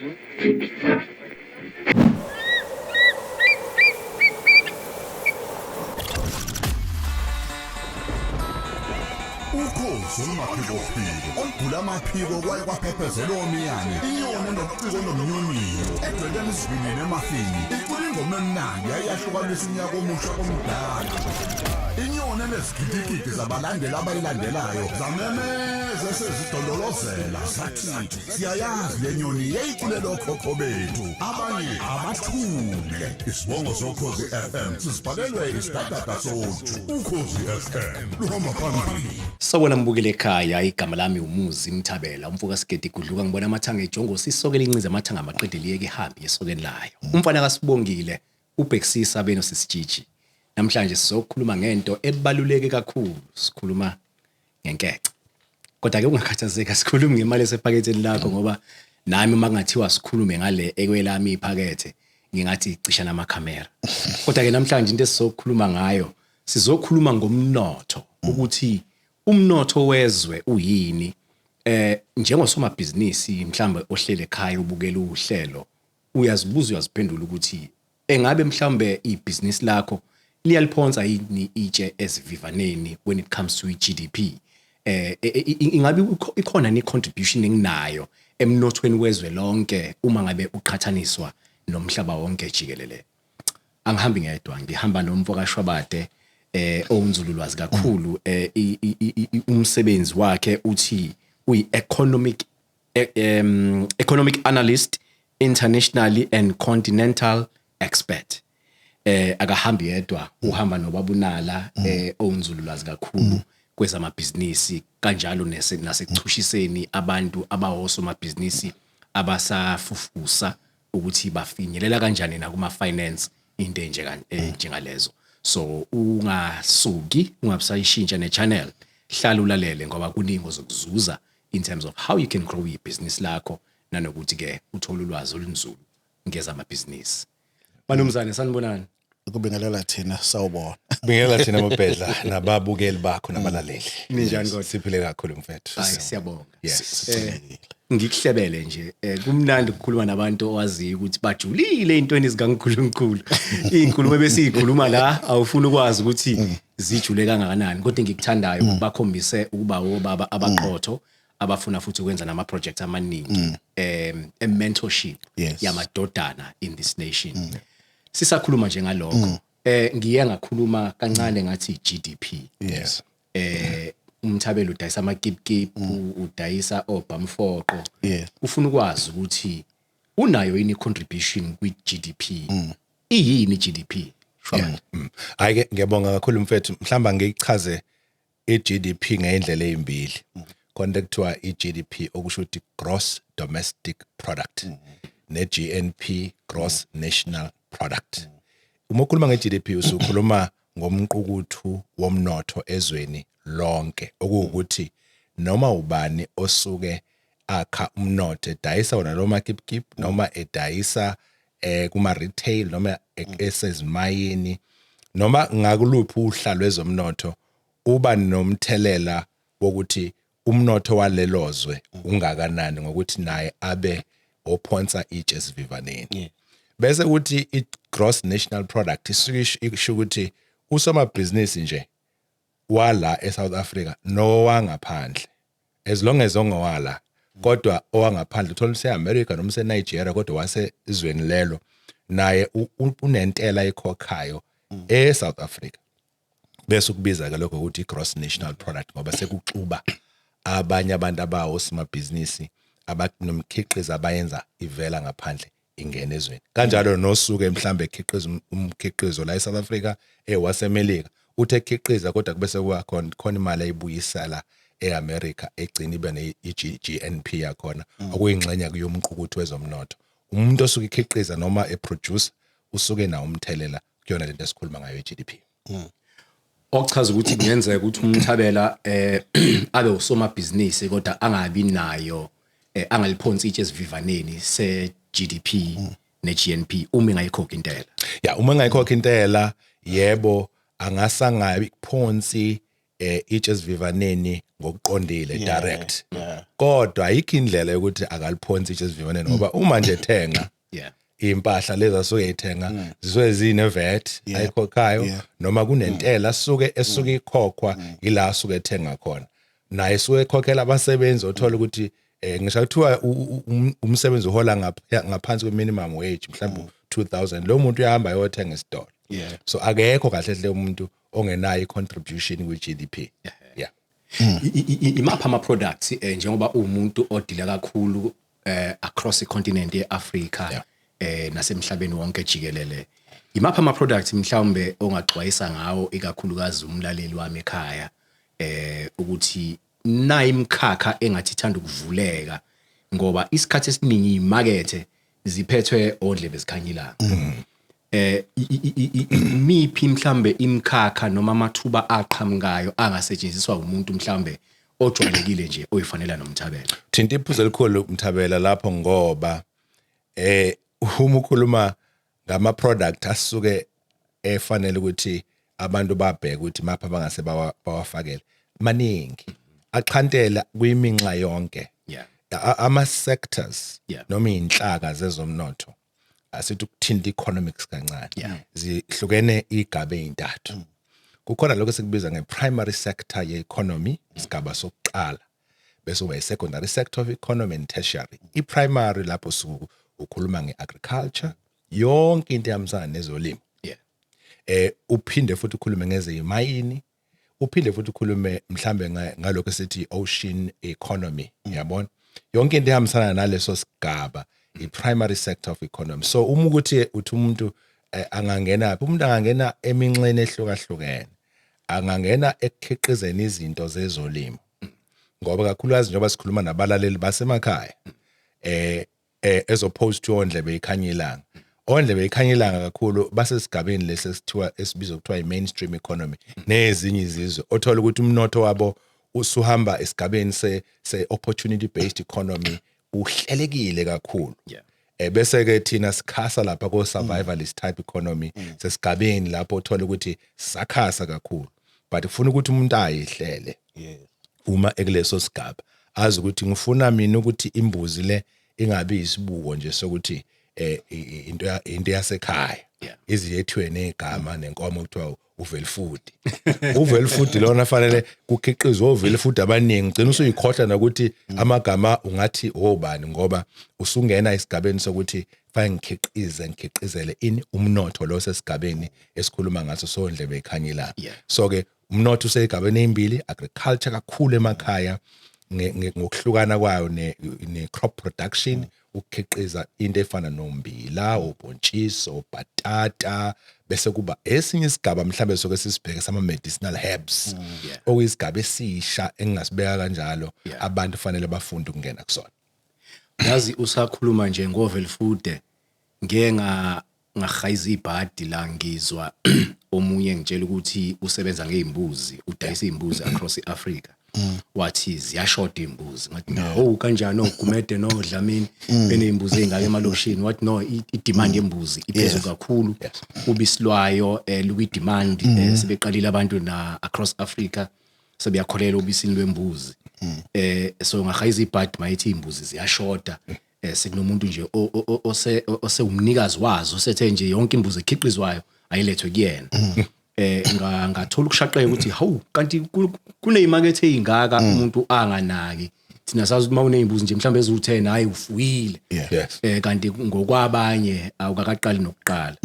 Ukhozi olumaphikophiko olugula amaphiko kwaye kwaphephezela omiyane, inyoni enobuciko nomnyonyiyo edwebela isivinini emafini, icula ingoma emnandi yayahlukanisa unyaka omusha komdala. Inyoni enezigidigidi zabalandeli abayilandelayo zamemeza esezidondolozela zathi siyayazi le nyoni yayiculela okhokho bethu, abanye abathule. Isibongo soKhozi FM sisibhalelwe isidadada soju. Ukhozi FM luhamba phambili. Sawubona mbukeli ekhaya, igama lami uMuzi Mthabela, umfoka Sigedi Gudluka, ngibona amathanga ejongosi isoke lincinza amathanga amaqede liyeke ihambi esokeni layo. Umfana kaSibongile ubhekisisa beno sisijiji. Namhlanje sizokhuluma ngento ebaluleke kakhulu, sikhuluma ngenkece. Kodwa ke ungakhathazeki, asikhulumi ngemali esephaketheni lakho ngoba nami uma kungathiwa sikhulume ngale ekwelami iphakethe ngingathi cisha namakhamera. Kodwa ke namhlanje into esizokhuluma ngayo, sizokhuluma ngomnotho, ukuthi umnotho wezwe uyini. Njengosomabhizinisi mhlambe ohlele ekhaya ubukela uhlelo, uyazibuza uyaziphendula ukuthi engabe mhlambe ibhizinisi lakho liyaliphonsa yini itshe esivivaneni when it comes to i-GDP. Ingabe ikhona ni contribution enginayo emnothweni wezwe lonke uma ngabe uqhathaniswa nomhlaba wonke jikelele? Angihambi ngedwa, ngihamba nomfo kaShwabade, owunzululwazi kakhulu. Umsebenzi wakhe uthi uyi economic analyst internationally and continental expert. Akahambi yedwa, uhamba nobabunala, owunzululwazi kakhulu kwezamabhizinisi, kanjalo nasekuchushiseni abantu abawosomabhizinisi abasafufusa ukuthi bafinyelela kanjani nakuma finance, into enjengalezo. So ungasuki, ungabusayishintsha ne-channel, hlala ulalele ngoba kuningi ozokuzuza in terms of how you can grow ibhizinisi lakho, nanokuthi ke uthole ulwazi olunzulu ngezamabhizinisi. Manumzane, sanibonani. Kubingelela thina, sawubona. Bingelela thina mabhedla nababukeli bakho nabalaleli. Ninjani kodwa? Siphile kakhulu, mfethu. Hayi, siyabonga. Yes. Ngikuhlebele nje, kumnandi ukukhuluma nabantu owaziyo ukuthi bajulile ey'ntweni zikaNkulunkulu. Iy'nkulumo ebesiyikhuluma la awufuni ukwazi ukuthi zijule kangakanani, kodwa engikuthandayo bakhombise ukuba obaba abaqotho abafuna futhi ukwenza nama-projects amaningi e-mentorship yamadodana in this nation. Sisakhuluma nje ngalokho, ngiye ngakhuluma kancane ngathi GDP. Umthabelo udayisa amakipkip, udayisa obhamfoqo. Ufuna ukwazi ukuthi unayo yini contribution kwi GDP? Iyini GDP? Shwabane. Hayi ke, ngiyabonga kakhulu mfethu. Mhlamba ngiyichaze i-GDP ngendlela ezimbili. Khona kuthiwa i-GDP, okusho ukuthi gross domestic product, ne-GNP, gross national product. Uma ukhuluma nge-GDP usukhuluma ngomqukuthu womnotho ezweni lonke, okuwukuthi noma ubani osuke akha umnotho edayisa wona lo makipkip noma edayisa kuma retail noma esezimayini noma ngakuluphi uhla lwezomnotho, uba nomthelela wokuthi umnotho walelozwe ungakanani ngokuthi naye abe ophonsa itshe esivivaneni. Bese kuthi i-gross national product isuke isho ukuthi usomabhizinisi nje wala eSouth Africa nowangaphandle, as long as ongowala kodwa owangaphandle, uthola use-America noma use-Nigeria kodwa wasezweni lelo, naye unentela ayikhokhayo e-South Africa. Bese ukubiza ke lokho ukuthi i-gross national product ngoba sekuxuba abanye abantu abawosomabhizinisi abanomkhiqizo abayenza ivela ngaphandle ingena ezweni, kanjalo nosuke mhlambe ekhiqiza umkhiqizo la eSouth Africa ewaseMelika, uthi ekhiqiza kodwa kube sekuba khona imali ayibuyisela eAmerica, egcina ibe ne-GNP yakhona, okuyingxenye kuyomqukuthu wezomnotho. Umuntu osuke ekhiqiza noma eproduce usuke nawo umthelela kuyona lento esikhuluma ngayo, i-GDP. Okuchaza ukuthi kungenzeka ukuthi umthabela abe usomabhizinisi kodwa angabi nayo, angaliphonsi itshe esivivaneni se GDP ne GNP uma engayikhokhi intela. Ya, uma engayikhokhi intela, yebo, angasangabi kuphonsi. itshe esivivaneni ngokuqondile, direct, kodwa ayikho indlela yokuthi akaliphonsi itshe esivivaneni, ngoba uma nje ethenga impahla lezi asuke eyithenga zisuke zine-VAT ayikhokhayo noma kunentela asuke esuke ikhokhwa ila asuke ethenga khona. Naye suke ekhokhela abasebenzi, othola ukuthi ngisho kuthiwa umsebenzi uhola ngaphansi kwe-minimum wage, mhlawumbe 2000, lo muntu uyahamba ayothenga esitolo. So akekho kahle hle umuntu ongenayo i-contribution kwi-GDP, yeah. Imaphi ama products, njengoba uwumuntu odila kakhulu across the continent yeAfrica nasemhlabeni wonke jikelele, imaphi ama products mhlawumbe ongaxwayisa ngawo ikakhulukazi umlaleli wami ekhaya ukuthi nayi imkhakha engathi ithanda ukuvuleka, ngoba isikhathi esiningi imakethe ziphethwe ondlebe zikhanyilanga, imiphi mhlambe imkhakha noma amathuba aqhamukayo angasetshenziswa umuntu mhlambe ojwayelekile nje oyifanela noMthabela? Thinta iphuzu elikhulu, Mthabela, lapho, ngoba uma ukhuluma ngama product asuke efanele ukuthi abantu babheke ukuthi mapha bangase bawafakele, maningi, axhantela kwiminxa yonke, ama sectors noma inhlaka zezomnotho. Asithi ukuthinta economics kancane. Zihlukene igaba ezintathu. Kukhona lokho esikubiza nge-primary sector ye-economy, isigaba sokuqala, bese kuba i-secondary sector of economy and tertiary. I-primary lapho suku ukhuluma nge-agriculture, yonke into ehambisana nezolimo, uphinde futhi ukhulume ngezeyimayini, uphinde futhi ukhulume mhlambe ngalokho esithi ocean economy, yabona, yonke into ehambisana naleso sigaba i-primary sector of economy. So uma ukuthi uthi umuntu angangena phi, umuntu angangena eminxeni ehlukahlukene, angangena ekukhiqizeni izinto zezolimo, ngoba kakhulukazi njengoba sikhuluma nabalaleli basemakhaya as opposed to ondlebe ikhanya ilanga, ondlebe ikhanya ilanga kakhulu basesigabeni lesi esithiwa esibizwa kuthiwa i-mainstream economy nezinye izizwe, othola ukuthi umnotho wabo usuhamba esigabeni se opportunity based economy, uhlelekile kakhulu. Bese ke thina sikhasa lapha ko survivalist type economy, sesigabeni lapho uthola ukuthi sakhasa kakhulu, but ufuna ukuthi umuntu ayihlele uma ekuleso sigaba, azi ukuthi ngifuna mina ukuthi imbuzi le ingabi isibuko nje sokuthi into yasekhaya, iziyethiwe negama nenkomo kuthiwa uvelfood, uvelfood lona fanele kukhiqizwe ovelfood abaningi, gcina usuyikhohlwa nokuthi amagama ungathi obani, ngoba usungena esigabeni sokuthi fanele ngikhiqize, ngikhiqizele ini umnotho lo sesigabeni esikhuluma ngaso sondlebe ikhanyilanga. So ke umnotho useyigabeni ezimbili: agriculture kakhulu emakhaya ngokuhlukana kwayo ne crop production, ukukhiqiza into efana nombila, ubhontshisi, obhatata, bese kuba esinye isigaba mhlambe soke sisibheke sama medicinal herbs, okuyisigaba esisha engingasibeka kanjalo, abantu fanele bafunde ukungena kusona. Yazi, usakhuluma nje ngovelfude, ngeke ngahayiza ibhadi la, ngizwa omunye ngitshela ukuthi usebenza ngezimbuzi, udayisa izimbuzi across iAfrica, wathi ziyashoda izimbuzi. Ngathi no, oh, kanjani oGumede noDlamini benezimbuzi ezingaka emalokishini? Wathi no, i-demand yembuzi iphezulu kakhulu, ubisi lwayo lukwi demand, sebeqalile abantu na across Africa sebeyakholela ubisini lwembuzi. So ngahayiza ibhadi mayithi izimbuzi ziyashoda, sekunomuntu nje osewumnikazi wazo, sethe nje yonke imbuzi ekhiqizwayo ayilethwe kuyena. Ngathola ukushaqeka ukuthi hawu, kanti kuneyimakethe ezingaka umuntu anganaki. Thina sazi ukuthi mawunezimbuzi nje mhlawumbe eziwu10, hayi, ufuyile. Kanti ngokwabanye awukakaqali nokuqala.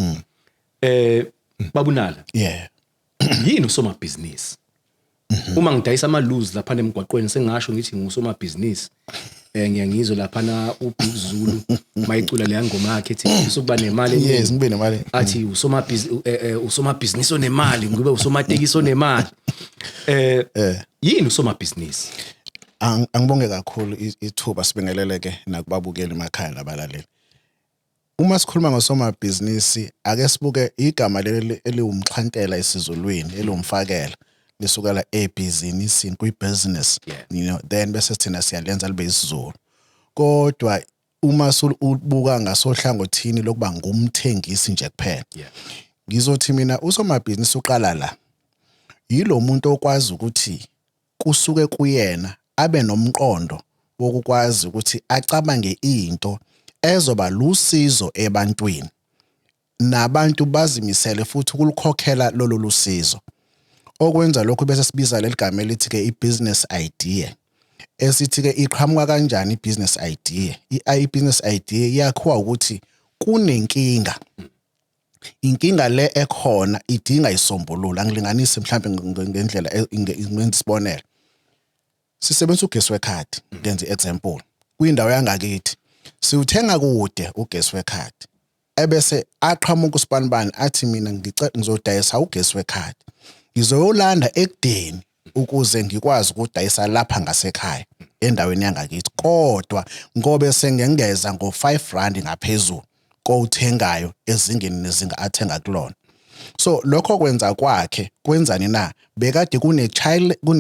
Babunala, yini usomabhizinisi? Uma ngidayisa ama-loose lapha emgwaqweni, sengingasho ngithi ngusomabhizinisi? Ngiyangizwa lapha na uBig Zulu mayicula leya ngoma yakhe ethi ngifisa ukuba nemali eningi. Yes, ngibe nemali. Athi usomabhizinisi onemali, ngibe usomatekisi onemali. Yini usomabhizinisi? Angibonge kakhulu ithuba, sibingeleleke nakubabukeli emakhaya nabalaleli. Uma sikhuluma ngosomabhizinisi, ake sibuke igama leli eliwumxhantela esiZulwini, eliwumfakela, lisukela ebhizinisini, kwi-business, then bese thina siyalenza libe isiZulu. Kodwa uma ubuka ngasohlangothini lokuba ngumthengisi nje kuphela, ngizothi mina usomabhizinisi uqala la. Yilo muntu okwazi ukuthi kusuke kuyena abe nomqondo wokukwazi ukuthi acabange into ezoba lusizo ebantwini, nabantu bazimisele futhi ukulikhokhela lolu lusizo. Okwenza lokhu bese sibiza leli gama elithi-ke i-business idea. Esithi-ke iqhamuka kanjani i-business idea? I-business idea yakhiwa ukuthi kunenkinga. Inkinga le ekhona idinga isombululo. Angilinganise mhlambe ngendlela ngenza isibonelo. Sisebenzisa ugesi wekhadi, ngenza i-example. Kwindawo yangakithi siwuthenga kude ugesi wekhadi. Ebese aqhamuka usibanibani athi mina ngicela ngizodayisa ugesi wekhadi. Ngizoyolanda ekudeni ukuze ngikwazi ukudayisa lapha ngasekhaya endaweni yangakithi, kodwa ngobe sengengeza ngo-5 rand ngaphezulu kowuthengayo ezingeni nezinga athenga kulona. So lokho kwenza kwakhe kwenzani na? Bekade kune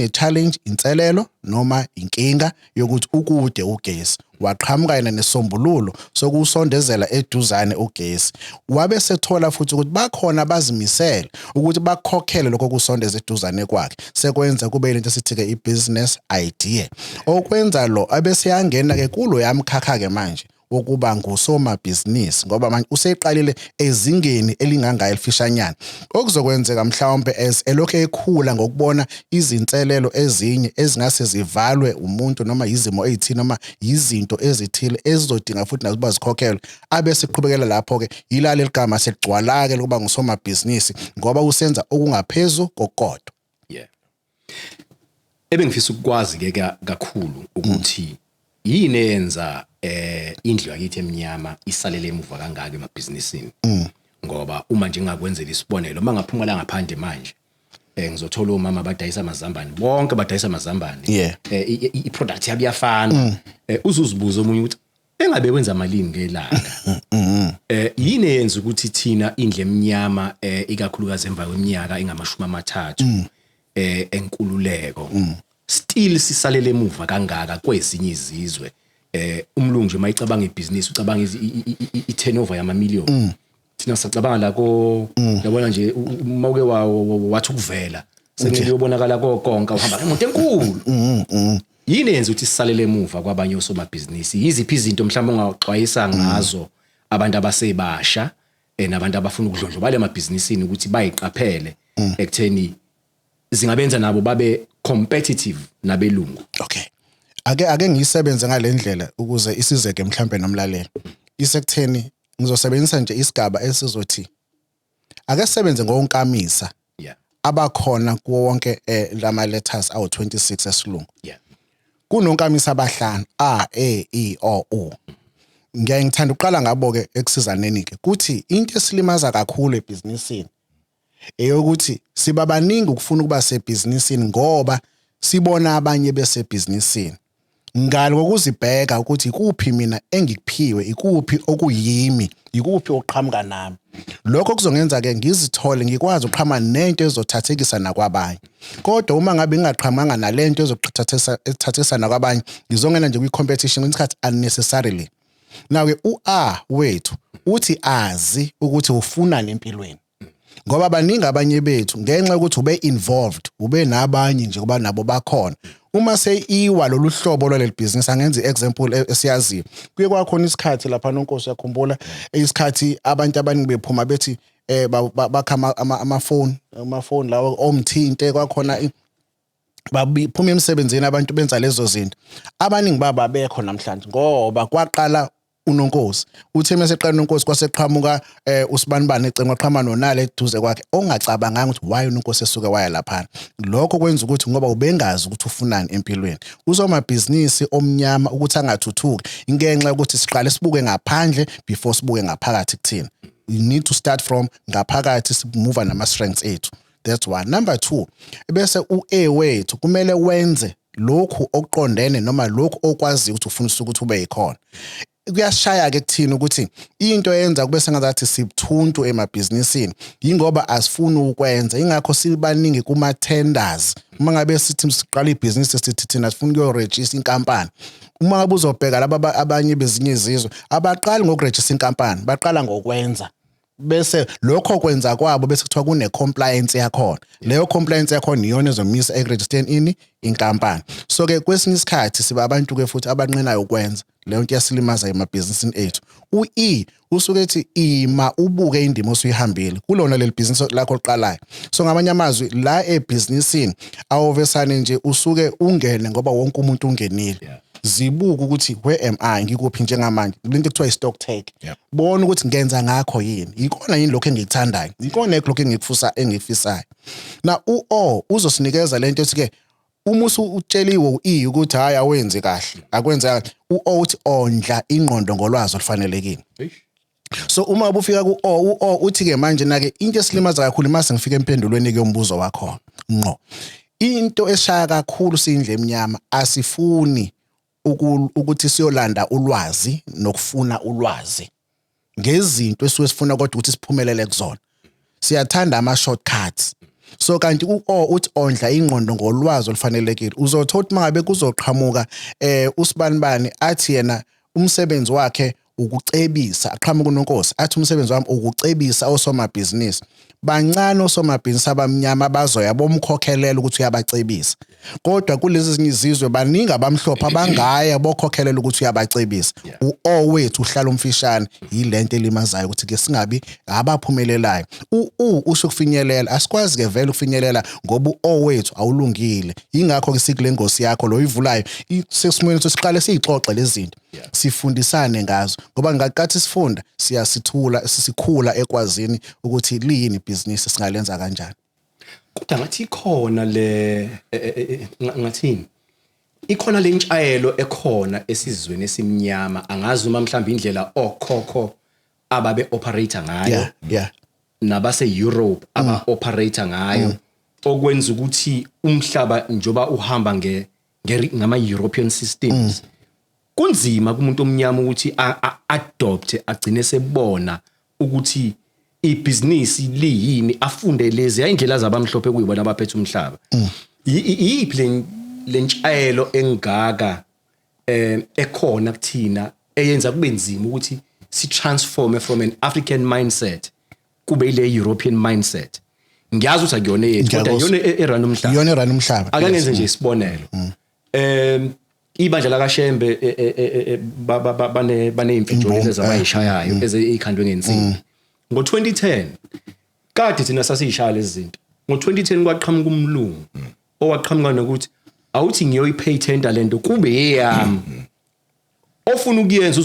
challenge, inselelo noma inkinga yokuthi ukude ugesi, waqhamuka yena nesombululo sokusondezela eduzane ugesi. Wabe sethola futhi ukuthi bakhona abazimisele ukuthi bakhokhele lokho kusondeza eduzane kwakhe. Sekwenza kube lento esithi ke i-business idea. Okwenza lo abese yangena ke kulo yamkhakha ke manje wokuba ngusomabhizinisi, ngoba manje useqalile ezingeni elingangayo elifishanyana. Okuzokwenzeka mhlawumbe as elokhu ekhula ngokubona izinselelo ezinye ezingase zivalwe umuntu noma izimo ezithile noma izinto ezithile ezizodinga futhi nazo ukuba zikhokhelwe, abe seqhubekela lapho-ke. Yila leli gama seligcwala-ke lokuba ngusomabhizinisi, ngoba usenza okungaphezu kokukodwa. Yeah. Ebengifisa ukukwazi ke kakhulu ukuthi yini eyenza indlu yakithi eminyama isalele emuva kangaka emabhizinisini. Ngoba uma nje ngakwenzela isibonelo, uma ngaphuma la ngaphandle manje ngizothola omama abadayisa amazambane, bonke badayisa amazambane. I-product yabo iyafana. Uzuzibuza omunye ukuthi engabe wenza malini ngelanga. Yini eyenza ukuthi thina indle eminyama, ikakhulukazi emva kweminyaka engama-30 enkululeko, still sisalele emuva kangaka kwezinye izizwe? Umlungu nje mayicabanga ibhizinisi ucabanga i-turnover yamamiliyoni. Thina sicabanga la ko yabona nje mawuke wathi ukuvela sengeke uyobonakala konke uhamba ngemoto enkulu. Yini eyenza ukuthi sisalele emuva kwabanye osomabhizinisi? Yiziphi izinto mhlawumbe ongaxwayisa ngazo abantu abasebasha nabantu abafuna ukudlondlobala emabhizinisini ukuthi bayiqaphele ekutheni zingabenza nabo babe competitive nabelungu? Okay. Ake ngiyisebenze ngalendlela ukuze isizeke mhlambe nomlaleli. Isekutheni ngizosebenzisa nje isigaba esizothi ake sisebenze ngonkamisa abakhona kuwo wonke lama letters awu 26 esilungu. Kunonkamisa abahlanu A E I O U. Ngiyaye ngithanda ukuqala ngabo ke ekusizaneni ke kuthi into esilimaza kakhulu ebhizinisini eyokuthi siba baningi ukufuna ukuba sebhizinisini ngoba sibona abanye besebhizinisini. Ngalo kokuzibheka ukuthi ikuphi mina engikuphiwe, ikuphi okuyimi, ikuphi okuqhamuka nami. Lokho kuzongenza ke ngizithole ngikwazi ukuqhamuka nento ezothathekisa nakwabanye. Kodwa uma ngabe ngingaqhamanga nalento ezothathekisa nakwabanye, ngizongena nje kwi-competition kwesikhathi unnecessarily. Now ke u-A wethu uthi azi ukuthi ufunani empilweni. Ngoba baningi abanye bethu ngenxa yokuthi ube involved, ube nabanye nje kuba nabo bakhona. Uma seyiwa lolu hlobo lwaleli business, angenza i-example esiyaziyo. Kuye kwakhona isikhathi lapha noNkosi uyakhumbula isikhathi abantu abaningi bephuma bethi bakha amafoni lawo omthinte, kwakhona baphuma emsebenzini abantu benza lezo zinto. Abaningi babo abekho namhlanje ngoba kwaqala uNonkosi. Uthe mase eqala uNonkosi kwaseqhamuka usibanibani ecenga waqhama nonale eduze kwakhe ongacabanganga ukuthi why uNonkosi esuke waya lapha. Lokho kwenza ukuthi ngoba ubengazi ukuthi ufunani empilweni. Usomabhizinisi omnyama ukuthi angathuthuki ingenxa yokuthi siqale sibuke ngaphandle before sibuke ngaphakathi kuthina. You need to start from ngaphakathi, simuva nama strengths ethu. That's one. Number 2, bese u-A wethu kumele wenze lokhu okuqondene noma lokhu okwaziyo ukuthi ufuna ukuthi ube yikhona. Kuyashaya ke kuthina ukuthi into eyenza kube sengathi sibuthuntu emabhizinisini yingoba asifuni ukwenza, ingakho sibaningi kuma tenders. Uma ngabe sithi siqala ibhizinisi sithi thina sifuna ukuyoregister inkampani, uma ngabe uzobheka laba abanye bezinye izizwe abaqali ngokuregister inkampani, baqala ngokwenza. Bese lokho kwenza kwabo bese kuthiwa kune compliance yakhona. Leyo compliance yakhona iyona ezomisa ekuregistereni ini inkampani. So ke kwesinye isikhathi siba abantu ke futhi abanqenayo ukwenza leyo nto, iyasilimaza emabhizinisini ethu. U-E usuke ethi ima ubuke indima osuyihambile kulona leli bhizinisi lakho oliqalayo. So ngamanye amazwi, la ebhizinisini awovesane nje usuke ungene ngoba wonke umuntu ungenile. Zibuke ukuthi where am I, ngikuphi njengamanje, lento kuthiwa i-stock take. Bona ukuthi ngenza ngakho yini, ikona yini lokho engikuthandayo, ikona lokho engikufusa engikufisayo. Na u-O uzosinikeza lento ethi ke uma usutsheliwe u-E ukuthi hayi, awenzi kahle, akwenze kahle, u-O uthi ondla ingqondo ngolwazi olufanelekile. So uma ubufika ku-O, u-O uthi-ke manje na-ke into esilimaza kakhulu, mase ngifika empendulweni-ke yombuzo wakho ngqo, into eshaya kakhulu siyindlu emnyama, asifuni ukuthi siyolanda ulwazi nokufuna ulwazi ngezinto esuke sifuna kodwa ukuthi siphumelele kuzona. Siyathanda ama-shortcuts. So kanti u-O uthi ondla ingqondo ngolwazi olufanelekile. Uzothola ukuthi mangabe kuzoqhamuka usibanibani athi yena umsebenzi wakhe ukucebisa, aqhamuka uNonkosi athi umsebenzi wami ukucebisa osomabhizinisi, bancane osomabhizinisi abamnyama bazoya bomkhokhelela ukuthi uyabacebisa, kodwa kulezi ezinye izizwe baningi abamhlophe abangaya bokhokhelela ukuthi uyabacebisa. U-O wethu uhlala umfishane. Yilento elimazayo ukuthi ke singabi abaphumelelayo. U-U usho ukufinyelela. Asikwazi ke vele ukufinyelela ngoba u-O wethu awulungile. Yingakho ke sikule ngosi yakho lo ivulayo, sesimweni siqale siyixoxe lezi zinto, sifundisane ngazo, ngoba ngakathi sifunda siyasithula, sikhula ekwazini ukuthi liyini ibhizinisi, singalenza kanjani. Kodwa ngathi ikhona le ngathini, ikhona le ntshayelo ekhona esizweni esimnyama. Angazi noma mhlawumbe indlela okhokho ababe operate ngayo nabase Europe aba operate ngayo, okwenza ukuthi umhlaba njoba uhamba ngama European systems, kunzima kumuntu omnyama ukuthi adopt, agcine sebona ukuthi ibhizinisi liyini, afunde lezi indlela zabamhlophe kuyibona abaphethe umhlaba. Iyiphi le ntshayelo engaka ekhona kuthina eyenza kube nzima ukuthi si transform from an African mindset kube ile European mindset? Ngiyazi ukuthi akuyona eyethu, kodwa Ngiyakuzwa. iyona erun umhlaba. Iyona erun umhlaba. Ake ngenze nje isibonelo. Ibandla lakaShembe bane imfijo lezi abayishayayo ezikhandwe ngensimbi. Ngo2010 kade thina sasiyishaya lezi zinto. Ngo2010 kwaqhamuka umlungu owaqhamuka nokuthi awuthi ngiyoyipatenta lento kube yeyami, ofuna ukuyenza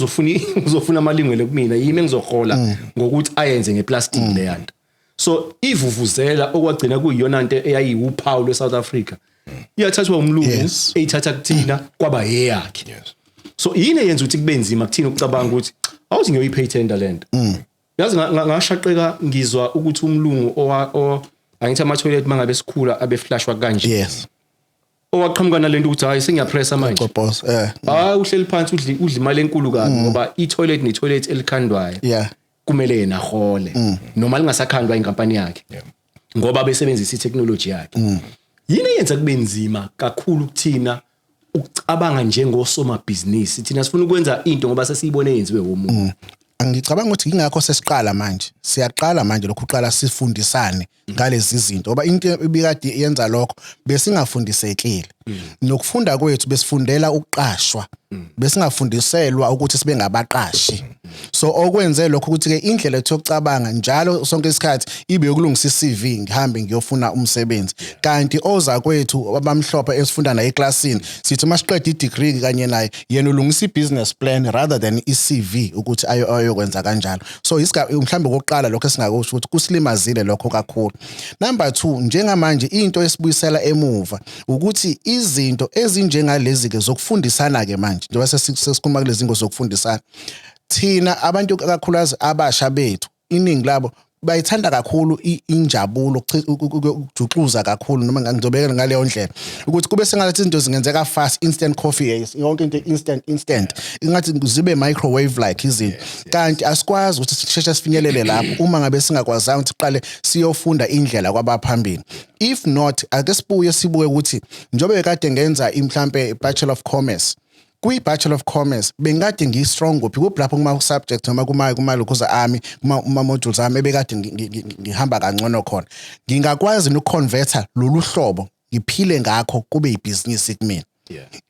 uzofuna amalungelo kumina, yimi engizohola ngokuthi ayenze ngeplastic leyanto. So ivuvuzela, okwagcina kuyiyona nto eyayiwuphawu lweSouth Africa, iyathathwa umlungu, eyithatha kuthina kwaba eyakhe. So yini eyenza ukuthi kube nzima kuthina ukucabanga ukuthi awuthi ngiyoyipatenta lento? Yazi ngashaqeka ngizwa ukuthi umlungu angithi ama-toilet mangabe sikhula abeflashwa kanje, owaqhamuka nalento ukuthi hayi, sengiyapressa manje. Cobhosa. Hayi, uhleli phansi udla imali enkulu kabi, ngoba i-toilet ne-toilet elikhandwayo kumele yena ahole noma lingasakhandwa inkampani yakhe, ngoba besebenzisa i-technology yakhe. Yini eyenza kube nzima kakhulu kuthina ukucabanga njengosomabhizinisi? Thina sifuna ukwenza into ngoba sesiyibone yenziwe womuntu. Ngicabanga ukuthi ingakho sesiqala manje, siyaqala manje lokhu uqala sifundisane ngalezi zinto, ngoba into ibikade yenza lokho besingafundisekile. Nokufunda kwethu besifundela ukuqashwa, besingafundiselwa ukuthi sibe ngabaqashi. So okwenze lokho ukuthi ke indlela ethu yokucabanga njalo sonke isikhathi ibe yokulungisa iCV, ngihambe ngiyofuna umsebenzi, kanti oza kwethu abamhlophe esifunda naye eklasini, sithi masiqeda i-degree kanye naye, yena ulungisa i-business plan rather than i-CV ukuthi ayokwenza kanjalo. So mhlawumbe okokuqala lokho esingakusho ukuthi kusilimazile lokho kakhulu. Number 2, njengamanje into esibuyisela emuva ukuthi izinto ezinjengalezi ke zokufundisana ke manje, njengoba sesikhuluma kulezi zinto zokufundisana, thina abantu kakhulukazi abasha bethu, iningi labo bayithanda kakhulu injabulo, ukujuxuza kakhulu, noma ngizobeka ngaleyo ndlela ukuthi kube sengathi izinto zingenzeka fast, instant coffee, yes, yonke into instant, instant, ingathi zibe microwave like izinto, kanti asikwazi ukuthi sisheshe sifinyelele lapho uma ngabe singakwazanga ukuthi siqale siyofunda indlela kwabaphambili. If not, ake sibuye sibuke ukuthi njengoba kade ngenza mhlambe Bachelor of Commerce. Kwi-Bachelor of Commerce bengikade ngiyi-strong kuphi kuphi lapho kuma-subject noma kumalokhuza ami, kuma-modules ami ebekade ngihamba kangcono khona? Ngingakwazi nokuconverta lolu hlobo ngiphile ngakho kube ibhizinisi kumina?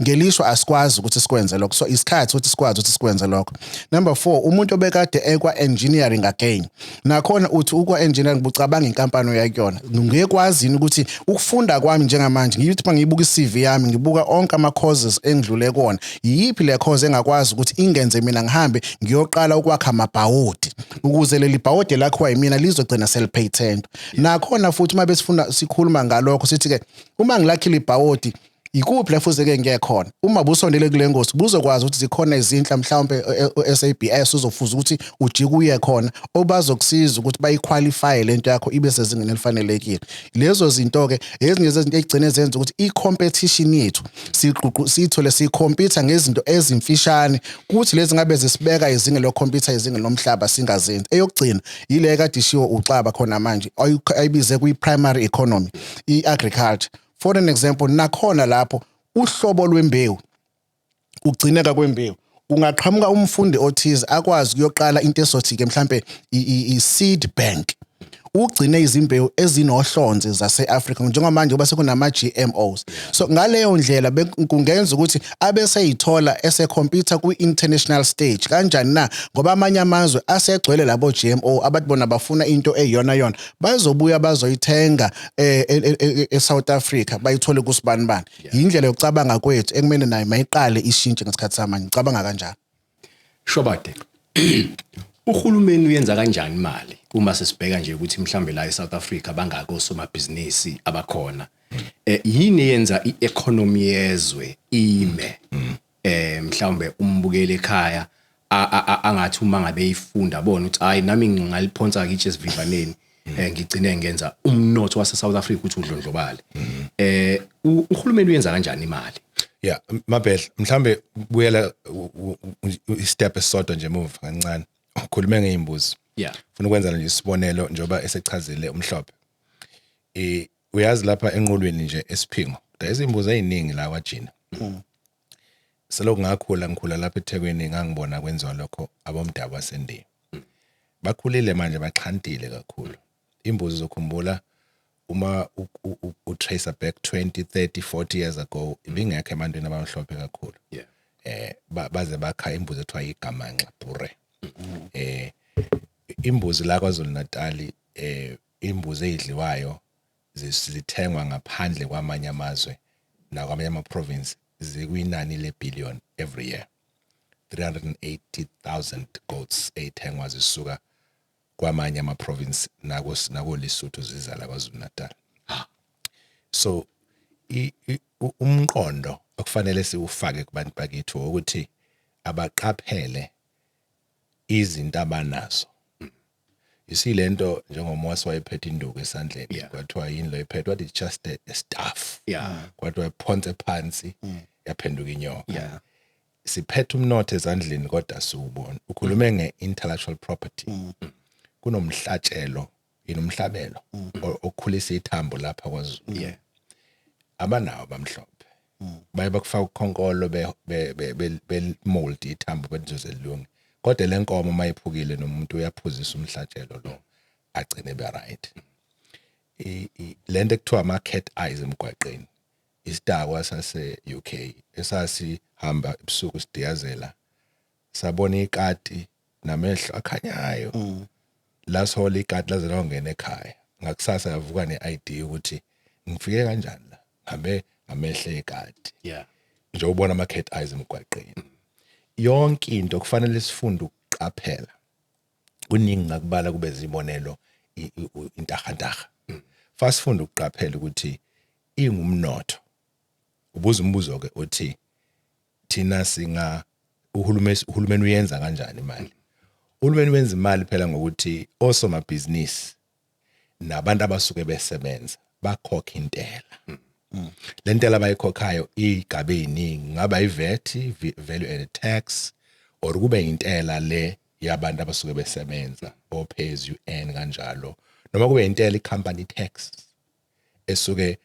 Ngelishwa asikwazi ukuthi sikwenze lokho, so isikhathi ukuthi sikwazi ukuthi sikwenze lokho. Number 4, umuntu obekade ekwa engineering again, nakhona uthi ukwa engineering bucabanga inkampani oyakuyona, ngiyekwazi yini ukuthi ukufunda kwami njengamanje, ngithi mangibuka iCV yami, ngibuka onke ama courses engidlule kuona, yiphi le course engakwazi ukuthi ingenze mina ngihambe ngiyoqala ukwakha amabhawodi, ukuze leli bhawodi lakhiwa yimina lizogcina selipatent? Nakhona futhi uma besifuna sikhuluma ngalokho, sithi ke uma ngilakhile ibhawodi, ikuphi la fuze-ke ngiye khona? Uma busondele kule ngosi, buzokwazi ukuthi zikhona izinhla mhlawumbe o-SABS uzofuza ukuthi ujike uye khona, obazokusiza ukuthi bayiqualifye lento yakho ibe sezingeni elifanelekile. Lezo zinto-ke ezinye zezinto ey'gcine zenza ukuthi i-competition yethu siququ siyithole sicompete ngezinto ezimfishane, kuthi lezi ngabe zisibeka izingeni lokhompyutha, izingeni lomhlaba, singazenzi. Eyokugcina yile kade ishiwo uXaba khona manje, ayibize kwi-primary economy, i-agriculture for an example. Nakhona lapho uhlobo lwembewu, ugcineka kwembewu, kungaqhamuka umfundi othize akwazi ukuyoqala into esothi-ke mhlampe i-seed bank, ugcine izimbewu ezinohlonze zase-Afrika, njengamanje ngoba sekunama-GMOs. So ngaleyo ndlela kungenza ukuthi abeseyithola esecompete kwi-international stage. Kanjani na? Ngoba amanye amazwe asegcwele labo GMO, abathi bona bafuna into eyiyona yona, bazobuya bazoyithenga e-South Africa, bayithole kusibanibani. Indlela yokucabanga kwethu ekumele nayo mayiqale ishintshe ngesikhathi samanje. Ngicabanga kanjalo. Shobade, uhulumeni uyenza kanjani imali uma sesibheka nje ukuthi mhlambe la eSouth Africa bangako osomabhizinisi abakhona? Yini eyenza ieconomy yezwe ime? Mhlawumbe umbukeli ekhaya angathi uma ngabe ifunda bona ukuthi hayi, nami ngingaliphonsa kitshe esivivaneni, ngigcine ngenza umnotho wase South Africa ukuthi udlondlobale. Uhulumeni uyenza kanjani imali? Yeah, Mabhedla, mhlambe buyela istep esisodwa nje emuva kancane. Ukhulume ngezimbuzi. Ufuna ukwenza nje isibonelo njengoba esechazile umhlophe. Uyazi lapha enqolweni nje esiphingo, dayisa imbuzi eziningi la kwaJina. Selokhu ngakhula, ngikhula lapha eThekwini, ngangibona kwenziwa lokho abomdabu waseNdiya. Bakhulile manje, baxhantile kakhulu. Imbuzi, uzokhumbula uma utrace back 20, 30, 40 years ago, ibingekho ebantwini abamhlophe kakhulu. Baze bakha imbuzi ethiwa igamanxa bhure. Imbuzi la KwaZulu Natal, imbuzi ezidliwayo zithengwa ngaphandle kwamanye amazwe nakwamanye ama province, zikwinani le billion every year. 380,000 goats ey'thengwa zisuka kwamanye ama-province nako Lesotho ziza la KwaZulu Natal. So umqondo okufanele siwufake kubantu bakithi ukuthi abaqaphele izinto abanazo. You see, lento njengoMose wayephethe induku esandleni, kwathiwa yini lo iphethe, wathi it's just a staff. Kwathiwa iphonse phansi, yaphenduka inyoka. Siphethe umnotho ezandleni kodwa siwubona. Ukhulume nge-intellectual property, kunomhlatshelo, inomhlabelo okhulisa ithambo lapha kwaZulu. Abanawo abamhlophe, baye bakufaka ukhonkolo, be mold ithambo belizoze lilunge, kodwa le nkomo mayiphukile nomuntu uyaphuzisa umhlatshelo lo, agcine be right. Lento ekuthiwa ama cat eyes emgwaqeni, isidakwa sase UK esasihamba ebusuku sidiyazela, sabona ikati namehlo akhanyayo, lasola ikati laze lawangena ekhaya. Ngakusasa yavuka ne-idea ukuthi ngifike kanjani la, ngihambe ngamehlo ekati. Nje ubona ama cat eyes emgwaqeni. Yonke into kufanele sifunde ukuqaphela. Kuningi ngakubala kube zibonelo, intahantaha. Fasifunda ukuqaphela ukuthi ingumnotho. Ubuza umbuzo ke uthi thina singa uhulumeni uyenza kanjani imali? Uhulumeni wenza imali phela ngokuthi osomabhizinisi nabantu abasuke besebenza bakhokha intela. Le ntela abayikhokhayo igabe eziningi, ngaba iVAT, value added tax, or kube intela le yabantu abasuke besebenza, o pay as you earn kanjalo, noma kube intela i-company tax esuke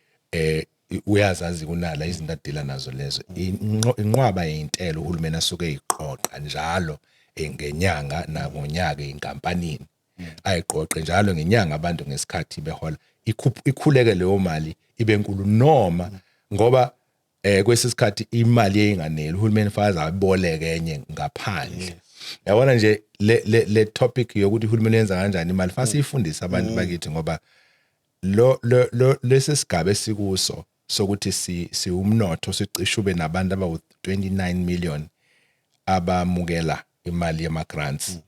Uyazazi kunala izinto adila nazo lezo. Inqwaba yentela uhulumeni asuke eyiqoqa njalo ngenyanga nangonyaka einkampanini, ayiqoqe njalo ngenyanga abantu ngesikhathi behola, ikhuleke leyo mali ibe nkulu, noma ngoba kwesisikhathi imali eyinganeli, uhulumeni faza aboleke enye ngaphandle. Yabona nje le topic yokuthi uhulumeni yenza kanjani imali, fanele siyifundise abantu bakithi, ngoba lo lesi sigaba esikuso sokuthi si siwumnotho sicishe ube nabantu abawu 29 million abamukela imali yama grants,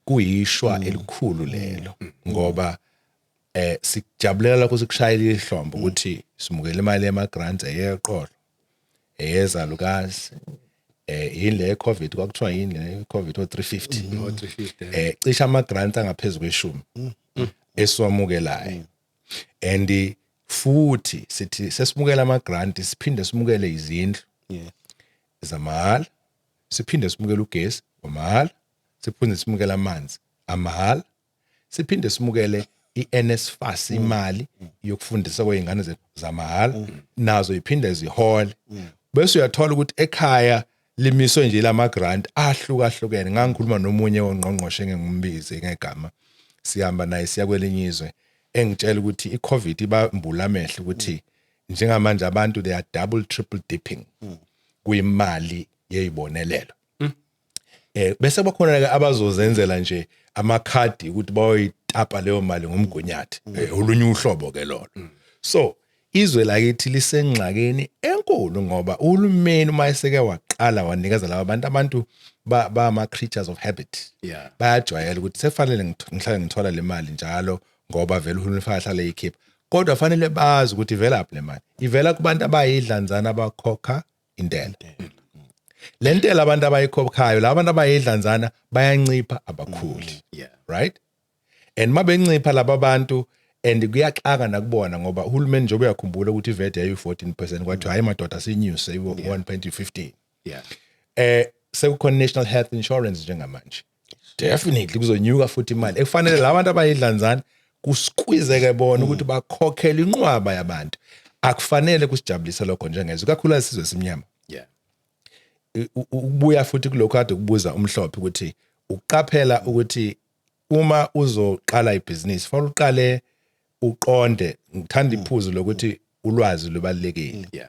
kuyishwa elikhulu lelo, ngoba sikujabulela lokho, sikushayela ihlombe ukuthi simukele imali yama grants, eyeqolo, eyezalukazi, yini le COVID, kwakuthiwa yini le COVID, o 350. O 350. Cishe ama grants angaphezulu kweshumi esiwamukelayo, and futhi sithi sesimukela ama grant, siphinde simukele izindlu zamahhala, siphinde simukele ugesi wamahhala, siphinde simukele amanzi amahhala, siphinde simukele iNSFAS, imali yokufundisa kwezingane zethu zamahhala, nazo iphinde zihole. Bese uyathola ukuthi ekhaya limiswe nje lama grant ahlukahlukene. Ngangikhuluma nomunye wongqongqoshe, engingumbize ngegama, sihamba naye siya kwelinye izwe, engitshela ukuthi iCovid ibambula amehlo ukuthi njengamanje abantu they are double, triple dipping kuyimali yeyibonelelo. Bese bakhona ke abazozenzela nje amakhadi ukuthi bayoyitapa leyo mali ngomgunyathi, olunye uhlobo ke lolo. So izwe lakithi lisengxakeni enkulu, ngoba uhulumeni uma eseke waqala wanikeza laba bantu, abantu ba creatures of habit, bayajwayela ukuthi sefanele ngihlale ngithola le mali njalo, ngoba vele uhulumeni fanele ahlale eyikhipha. Kodwa fanele bazi ukuthi ivelaphi le mali. Ivela kubantu abayidlanzana abakhokha intela. Le ntela abantu abayikhokhayo, la bantu abayidlanzana bayancipha, abakhuli, right? And mabencipha laba bantu, and kuyaxaka nakubona, ngoba uhulumeni njengoba uyakhumbula ukuthi iVAT yayi 14%, kwathiwa hayi madoda, sinyuse i-1.15. Sekukhona National Health Insurance njengamanje, definitely kuzonyuka futhi imali ekufanele labantu abayidlanzana kusqueezeke bona ukuthi bakhokhele inqwaba yabantu. Akufanele kusijabulise lokho njengezwe, kakhulu sizwe simnyama. Ukubuya futhi kulokho kade kubuza umhlophe, ukuthi uqaphela ukuthi uma uzoqala ibhizinisi fanele uqale uqonde. Ngithanda iphuzu lokuthi ulwazi lubalulekile,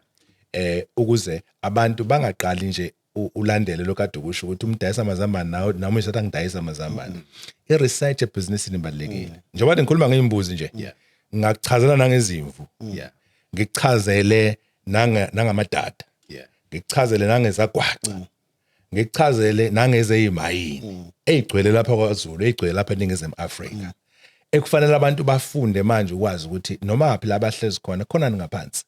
ukuze abantu bangaqali nje ulandele lokade kusho ukuthi umdayisa amazambane nawe, nami usathi ngidayisa amazambane. I-research ebhizinisini ibalulekile. Njengoba ngikhuluma ngeyimbuzi nje, ngakuchazela nangezimvu, ngikuchazele nangamadada, ngikuchazele nangezagwaca, ngikuchazele nangezeyimayini eyigcwele lapha kwaZulu, eyigcwele lapha eNingizimu Afrika, ekufanele abantu bafunde manje ukwazi ukuthi noma phi la bahlezi khona, khona ngaphansi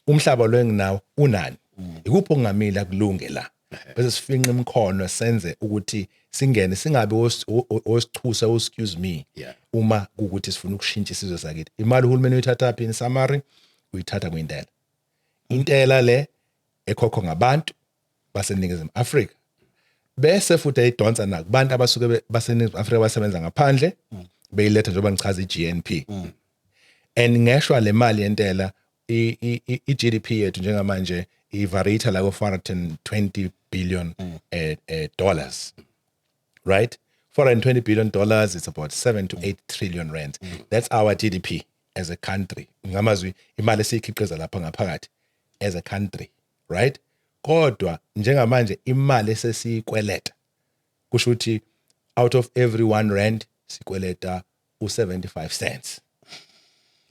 umhlaba lo enginawo unani, ikuphi okungamila kulunge la, bese sifinqa imikhono senze ukuthi singene, singabe osichuse, excuse me, uma kukuthi sifuna ukushintsha isizwe sakithi. Imali uhulumeni uyithatha phi? In summary, uyithatha kwintela, intela le ekhokhwa ngabantu baseNingizimu Afrika, bese futhi ayidonsa nakubantu abasuke baseNingizimu Afrika basebenza ngaphandle, beyiletha njengoba ngichaza iGNP. And ngeshwa le mali yentela, i-GDP yethu njengamanje ivariate la ko 420 billion dollars, right? $420 billion, it's about 7 to 8 trillion rands. That's our GDP as a country, ngamazwi imali esiyikhiqiza lapha ngaphakathi as a country, right? Kodwa njengamanje imali esesiyikweleta, kusho ukuthi out of every 1 rand sikweleta u75 cents.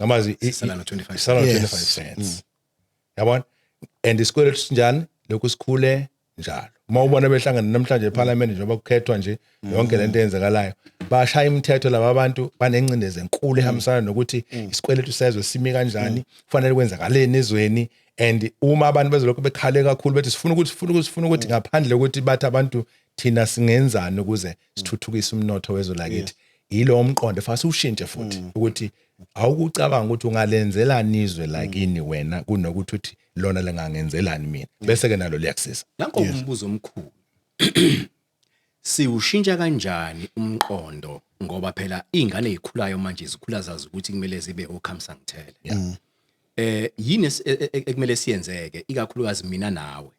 Ngamazwi Sisala no-25. Sisala no-25 cents, yabona? And isikweletu sinjani lokhu sikhule njalo. Uma ubona behlangana namhlanje eParliament, njengoba kukhethwa nje, yonke lento eyenzekalayo, bashaya imithetho laba bantu banencindezi enkulu ehambisana nokuthi isikweletu sezwe simi kanjani, kufanele kwenzakaleni ezweni. And uma abantu bezolokhu bekhale kakhulu bethi sifuna ukuthi, sifuna ukuthi, sifuna ukuthi, ngaphandle kokuthi bathi abantu thina singenzani ukuze sithuthukise umnotho wezwe lakithi, yilo mqondo fanele siwushintshe futhi, ukuthi awukucabanga ukuthi ungalenzelani izwe lakini wena kunokuthi uthi lona lingangenzelani mina, bese ke nalo liyakusiza. Nanko umbuzo omkhulu: siwushintsha kanjani umqondo? Ngoba phela ingane ezikhulayo manje zikhula zazi ukuthi kumele zibe okhamsangithele. Yini ekumele siyenzeke, ikakhulukazi mina nawe,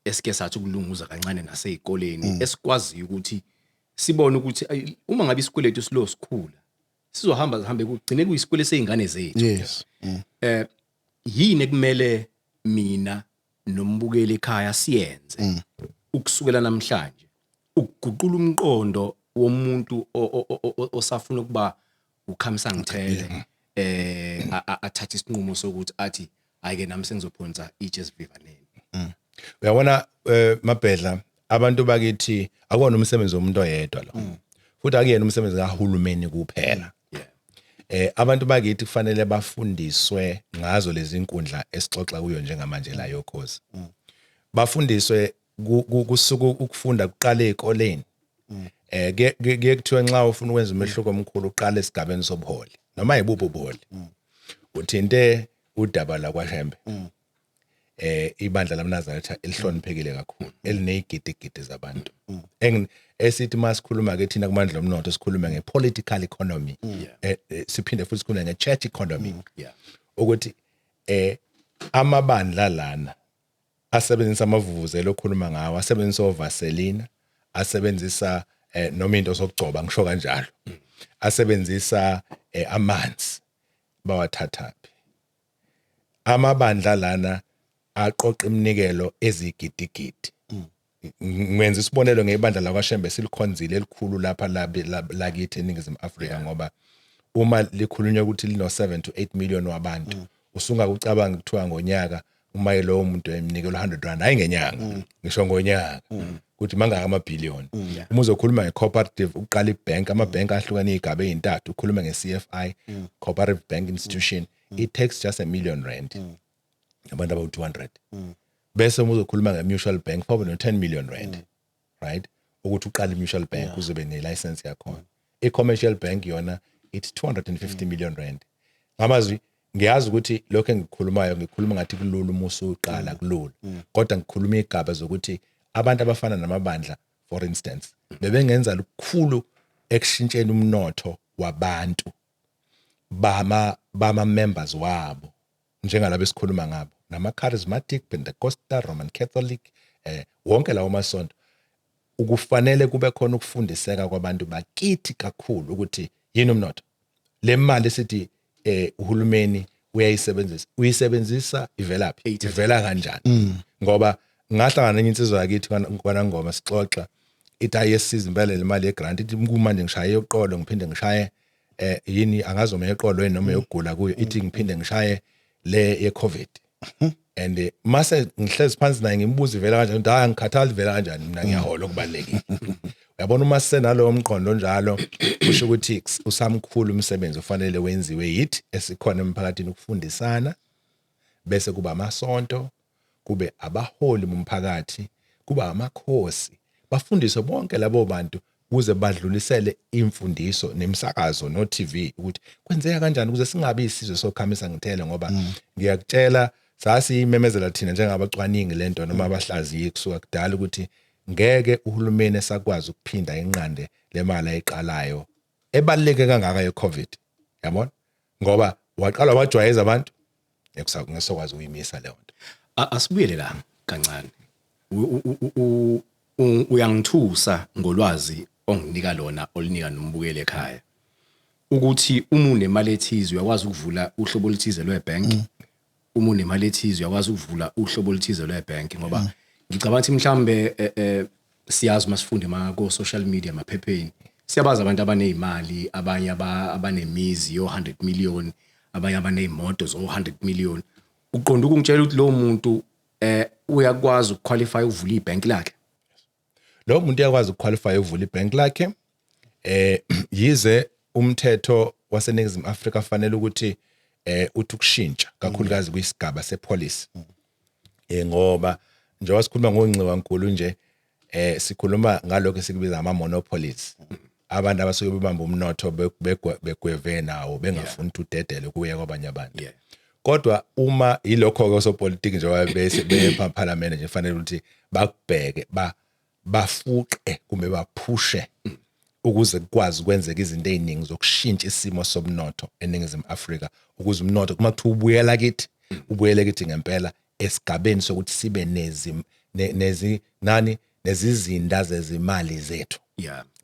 esike sathi ukulunguza kancane nasezikoleni, esikwaziyo ukuthi sibone ukuthi uma ngabe isikweletu silo sikhula, sizohamba sihambe kugcine kuyisikwele seyingane zethu? Yini ekumele mina nombukeli ekhaya siyenze ukusukela namhlanje ukuguqula umqondo womuntu osafuna ukuba ukhamisa ngithele, athathe isinqumo sokuthi athi, "Hayi ke, nami sengizophonsa itshe esivivaneni"? Uyabona, Mabhedla, abantu bakithi, akuwona umsebenzi womuntu oyedwa lo, futhi akuyena umsebenzi kahulumeni kuphela. Abantu bakithi kufanele bafundiswe ngazo lezi inkundla esixoxa kuyo njengamanje la yokhozi, bafundiswe kusuka ukufunda kuqala ezikoleni. Kuye kuthiwe nxa ufuna ukwenza umehluko omkhulu, uqala esigabeni sobuholi, noma yibuphi ubuholi. Uthinte udaba lakwaShembe, ibandla lamNazaretha elihloniphekile kakhulu, elinezigidigidi zabantu. Esithi masikhuluma ke thina kumandla omnotho, sikhuluma ngepolitical economy, siphinde futhi sikhulume nge-church economy, ukuthi amabandla lana asebenzisa amavuvuzela okhuluma ngawo, asebenzisa ovaselina, asebenzisa noma into zokugcoba, ngisho kanjalo, asebenzisa amanzi, bawathathaphi? Amabandla lana aqoqa iminikelo ezigidigidi. Ngenza isibonelo ngebandla lakwaShembe silikhonzile, elikhulu lapha lakithi eNingizimu Afrika, ngoba uma likhulunywa ukuthi lino 7 to 8 million wabantu, usungakucabanga kuthiwa ngonyaka uma lowo muntu emnikelo R100, hayi ngenyanga, ngisho ngonyaka, ukuthi mangaka amabhiliyoni. Uma uzokhuluma nge-cooperative, uqala ibank, ama-bank ahlukene iy'gaba ey'ntathu, ukhuluma nge-CFI, Cooperative Bank Institution, it takes just R1 million, abantu abawu-200. Bese uma uzokhuluma nge-mutual bank, probably no-10 million rand, right, ukuthi uqale i-mutual bank, uzobe ne-license yakhona. I-commercial bank yona it's 250 million rand. Ngamazwi, ngiyazi ukuthi lokho engikukhulumayo, ngikhuluma ngathi kulula uma usuqala, kulula, kodwa ngikhuluma igaba zokuthi abantu abafana namabandla, for instance, bebengenza lukhulu ekushintsheni umnotho wabantu bama members wabo, njengalabo esikhuluma ngabo, nama charismatic, Pentecostal, Roman Catholic, wonke lawo masonto. Ukufanele kube khona ukufundiseka kwabantu bakithi kakhulu ukuthi yini umnotho. Le mali sithi uhulumeni uyayisebenzisa, uyisebenzisa ivelaphi, ivela kanjani? Ngoba ngahlangana nenye insizwa yakithi kwanangoma, sixoxa, ithi ayesiza impela le mali yegrant, ithi kumanje ngishaye yoqolo, ngiphinde ngishaye yini, angazoma yeqolo noma yokugula kuyo, ithi ngiphinde ngishaye le ye COVID. And mase ngihlezi phansi naye, ngimbuza ivela kanjani, uthi, "Hayi, ngikhathala, ivela kanjani, mina ngiyahola, okubalekile." Uyabona, uma senalowo mqondo njalo, kusho ukuthi usamkhulu umsebenzi ofanele wenziwe yithi esikhona emphakathini, ukufundisana, bese kuba amasonto, kube abaholi bomphakathi, kuba amakhosi, bafundiswe bonke labo bantu ukuze badlulisele imfundiso nemisakazo no-TV ukuthi kwenzeka kanjani, ukuze singabi isizwe sokhamisa ngithele. Ngoba ngiyakutshela, sasiyimemezela thina njengabacwaningi lento noma abahlaziyi kusuka kudala ukuthi ngeke uhulumeni esakwazi ukuphinda inqande le mali ayiqalayo ebaluleke kangaka ye-COVID, yabona, ngoba waqala wajwayeza abantu, ngesokwazi ukuyimisa leyo nto. Asibuyele la kancane. Uyangithusa ngolwazi onginika lona, olunika nombukeli ekhaya, ukuthi uma unemali ethize uyakwazi ukuvula uhlobo oluthize lwebank, uma unemali ethize uyakwazi ukuvula uhlobo oluthize lwebank, ngoba ngicabanga ukuthi mhlambe siyazi uma sifunde ma ko social media, emaphepheni, siyabazi abantu abanezimali, abanye abanemizi yo 100 million, abanye abanezimoto zo 100 million. Uqonda ukungitshela ukuthi lowo muntu uyakwazi ukuqualify ukuvula ibhenki lakhe? Lo muntu uyakwazi ukuqualify ukuvula ibhenki lakhe, yize umthetho waseNingizimu Afrika fanele ukuthi uthi ukushintsha, kakhulukazi kwisigaba sepolicy, ngoba njengoba sikhuluma ngongxiwankulu nje, sikhuluma ngalokho esikubiza ama monopolies, abantu abasuke bebamba umnotho, begweve nawo, bengafuni ukuthi udedele kuye kwabanye abantu. Kodwa uma yilokho ke osopolitiki, njengoba bese bephalamende nje, fanele ukuthi bakubheke, ba bafuqe kumbe baphushe. Ukuze kukwazi ukwenzeka izinto eziningi zokushintsha isimo somnotho eNingizimu Afrika, ukuze umnotho kuma kuthiwa ubuyela kithi, ubuyele kithi ngempela esigabeni sokuthi sibe nezi nezi nani nezizinda zezimali zethu,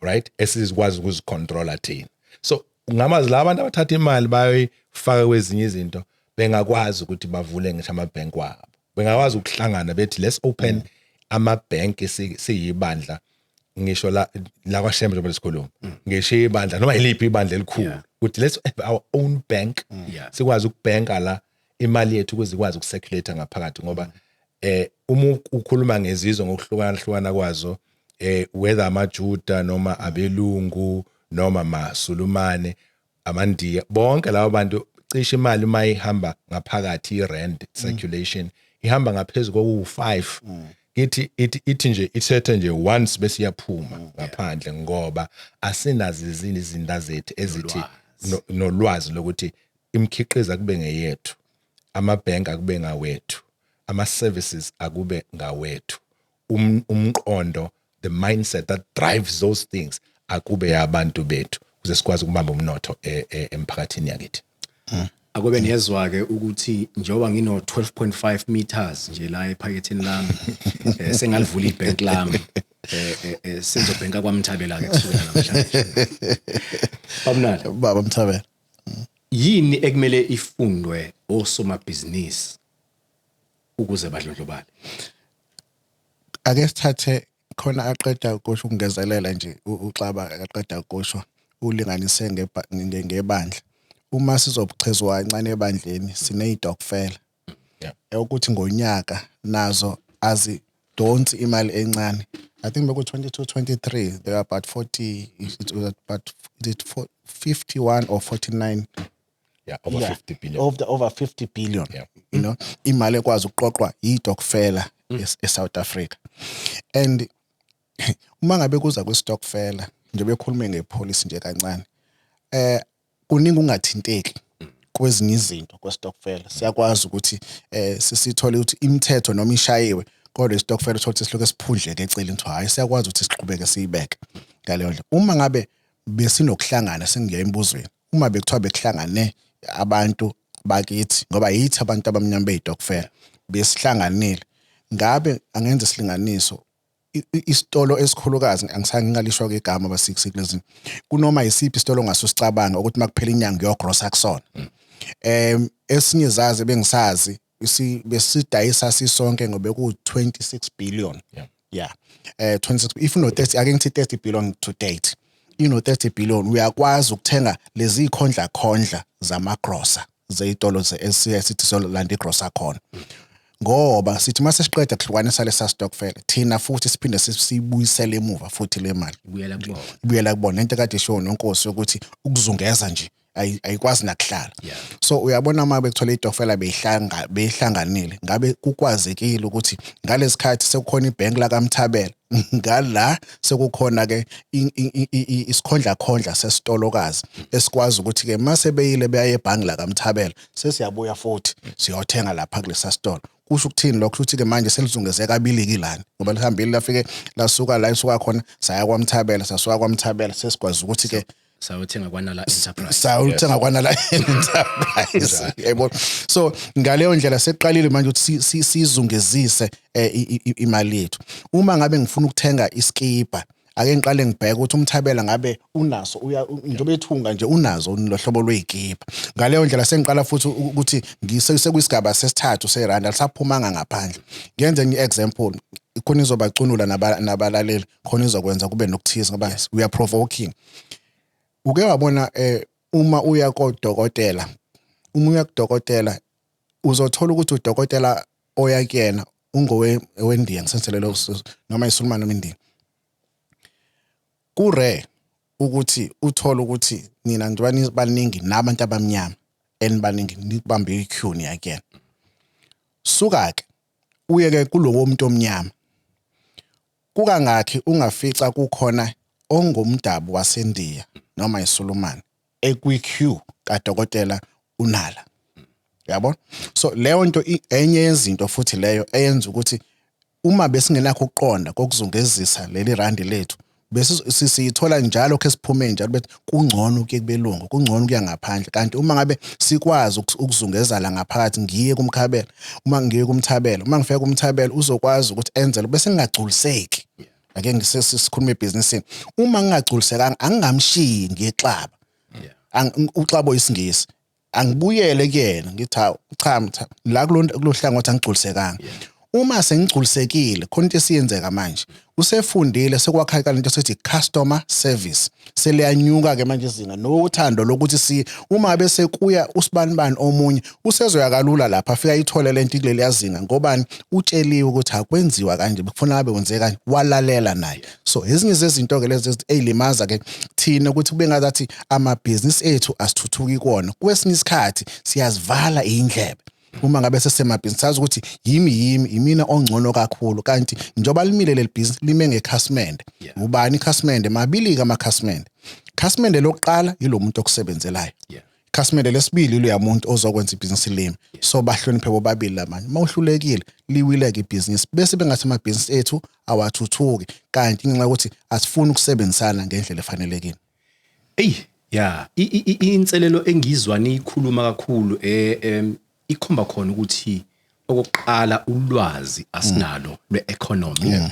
right, esizikwazi ukuzicontrola thina. So ngamazi la abantu abathatha imali bayoyifaka kwezinye izinto, bengakwazi ukuthi bavule ngisho amabhenki wabo, bengakwazi ukuhlangana bethi let's open amabhenki siyibandla, ngisho la kwaShembe njengoba sikhuluma, ngisho ibandla noma yiliphi ibandla elikhulu, ukuthi let's have our own bank, sikwazi ukubhenka la imali yethu ukuze ikwazi ukucirculate ngaphakathi. Ngoba uma ukhuluma ngezizwe ngokuhlukana hlukana kwazo, whether amaJuda noma abelungu noma maSulumane, amaNdiya, bonke labo bantu, cishe imali uma ihamba ngaphakathi, i-rand circulation ihamba ngaphezulu koku-5, ithi ithi nje ithethe nje once bese iyaphuma ngaphandle, ngoba asinazo izinto zethu ezithi nolwazi lokuthi imikhiqizo akube ngeyethu, amabhenki akube ngawethu, ama-services akube ngawethu, umqondo, the mindset that drives those things akube yabantu bethu, ukuze sikwazi ukubamba umnotho emphakathini yakithi. Akube niyezwa ke ukuthi njengoba ngino 12.5 meters nje la ephaketheni lami, sengalivula ibhenki lami, senzobhenka kwaMthabela ke kusukela namhlanje. Babunala. Baba Mthabela. Yini ekumele ifundwe osomabhizinisi ukuze badlondlobale? Ake sithathe khona aqeda kusho, ukungezelela nje uXaba aqeda kusho, ulinganise ngebandla. Uma sizobuchezwa kancane ebandleni, siney'stokfela ukuthi ngonyaka nazo azidonsi imali encane. I think beku 22 23 they were about 40, it was about, is it 51 or 49? Yeah, over 50 billion. Over 50 billion. Imali ekwazi ukuqoqwa yistokfela eSouth Africa. And uma ngabe kuza kwistokfela nje, bekhulume ngepolicy nje kancane, kuningi ungathinteki kwezinye izinto kwestokfela. Siyakwazi ukuthi sisithole ukuthi imithetho noma ishayiwe, kodwa istokfela uthola ukuthi sihloko esiphundleke eceleni, kuthiwa hayi, siyakwazi ukuthi siqhubeke siyibeke ngaleyo ndlela. Uma ngabe besinokuhlangana, sengiya embuzweni, uma bekuthiwa bekuhlangane abantu bakithi, ngoba yithi abantu abamnyama bey'stokfela besihlanganile, ngabe angenza isilinganiso, isitolo esikhulukazi, angisange ngingalisho ke igama basikulezi, kunoma yisiphi isitolo ongasusicabanga ukuthi makuphela inyanga uyogrosa kusona, esinye zazi bengisazi besidayisa sisonke ngobe ku 26 billion. Yeah, 26, if uno 30, ake ngithi 30 billion to date, ino 30 billion uyakwazi ukuthenga lezi khondla khondla zamagrosa zeyitolo esiye sithi solanda igrosa khona, ngoba sithi mase siqeda kuhlukanisa lesa stokvel thina futhi siphinde sibuyisele emuva futhi le mali. Ibuyela kubona. Ibuyela kubona. Into kade ishiwo noNkosi ukuthi ukuzungeza nje ayikwazi nakuhlala. So uyabona, uma bekuthola itokfela beyihlanganile, ngabe kukwazekile ukuthi ngalesikhathi sekukhona ibhenki la kaMthabela, ngala sekukhona ke isikhondla khondla sesitolokazi esikwazi ukuthi ke mase beyile beya ebhangi la kaMthabela, sesiyabuya futhi siyothenga lapha kulesa sitolo. Kusho ukuthini lokho? Kusho ukuthi ke manje selizungeze kabili kilana, ngoba lihambile lafike lasuka la isuka khona, saya kwaMthabela, sasuka kwaMthabela, sesikwazi ukuthi ke sayothenga kwanala Enterprise. Sayothenga kwanala Enterprise, yebo. So ngaleyo ndlela seqalile manje ukuthi sizungezise imali yethu. Uma ngabe ngifuna ukuthenga iskipa, ake ngiqale ngibheke ukuthi uMthabela ngabe unaso, uya njengoba ethunga nje, unazo lo hlobo lweyikipa. Ngaleyo ndlela sengiqala futhi ukuthi ngisekwisigaba sesithathu seranda, lisaphumanga ngaphandle. Ngenze ngi-example khona izobacunula nabalaleli, khona izokwenza kube nokuthize, ngoba we are provoking. Uke wabona uma uya kodokotela, uma uya kudokotela uzothola ukuthi udokotela oya kuyena ungowe wendiya, ngisenzelelo noma iSulumane noma iNdiya. Ku rare ukuthi uthole ukuthi nina njengoba baningi nabantu abamnyama enibaningi nibambe iqueue niya kuyena. Suka ke uye ke kulowo muntu omnyama, kukangakhi ungafica kukhona ongumdabu waseNdiya noma iSulumane ekwi-queue kadokotela uNala, yabo? So leyo nto enye yezinto futhi leyo eyenza ukuthi uma besingenakho ukuqonda kokuzungezisa leli randi lethu. Bese sisithola njalo ke siphume njalo bethi kungcono ukuye kubelungu, kungcono ukuya ngaphandle. Kanti uma ngabe sikwazi ukuzungeza la ngaphakathi, ngiye kumkhabela, uma ngiye kumthabela, uma ngifika kumthabela uzokwazi ukuthi enzele bese ngingagculiseki. Ake ngisikhulume ebhizinisini, uma ngingagculisekanga angingamshiyi ngixaba. Uxabo isingisi, angibuyele kuyena ngithi hawu cha mtha, la kulo hlangothi angigculisekanga. Uma sengigculisekile, khona into esiyenzeka manje, usefundile, sekwakha lento sithi customer service, seliyanyuka ke manje izinga nothando lokuthi si uma bese kuya usibanibani omunye usezoya kalula lapha, afika ayithole lento kuleli yazinga. Ngobani? Utsheliwe ukuthi akwenziwa kanje, bekufuna ngabe wenze kanje, walalela naye. So ezinye zezinto ke lezi ezilimaza ke thina ukuthi kube ngathi amabhizinisi ethu asithuthuki kuwona. Kwesinye isikhathi siyazivala indlebe uma ngabe sesemabhizinisi, sazi ukuthi yimi imina ongcono kakhulu, kanti njengoba limile leli bhizinisi lime ngekhasimende. Ubani ikhasimende? Mabili ke amakhasimende. Khasimende lokuqala yilo muntu okusebenzelayo, khasimende lesibili lo muntu ozokwenza ibhizinisi limi. So bahloniphe bobabili lamanye. Mawuhlulekile liwileke ibhizinisi, bese bengathi amabhizinisi ethu awathuthuki, kanti ngenxa yokuthi asifuni ukusebenzisana ngendlela efanelekile. Ey ya, inselelo engizwa niyikhuluma kakhulu ikhomba khona ukuthi okokuqala ulwazi asinalo lwe-economy.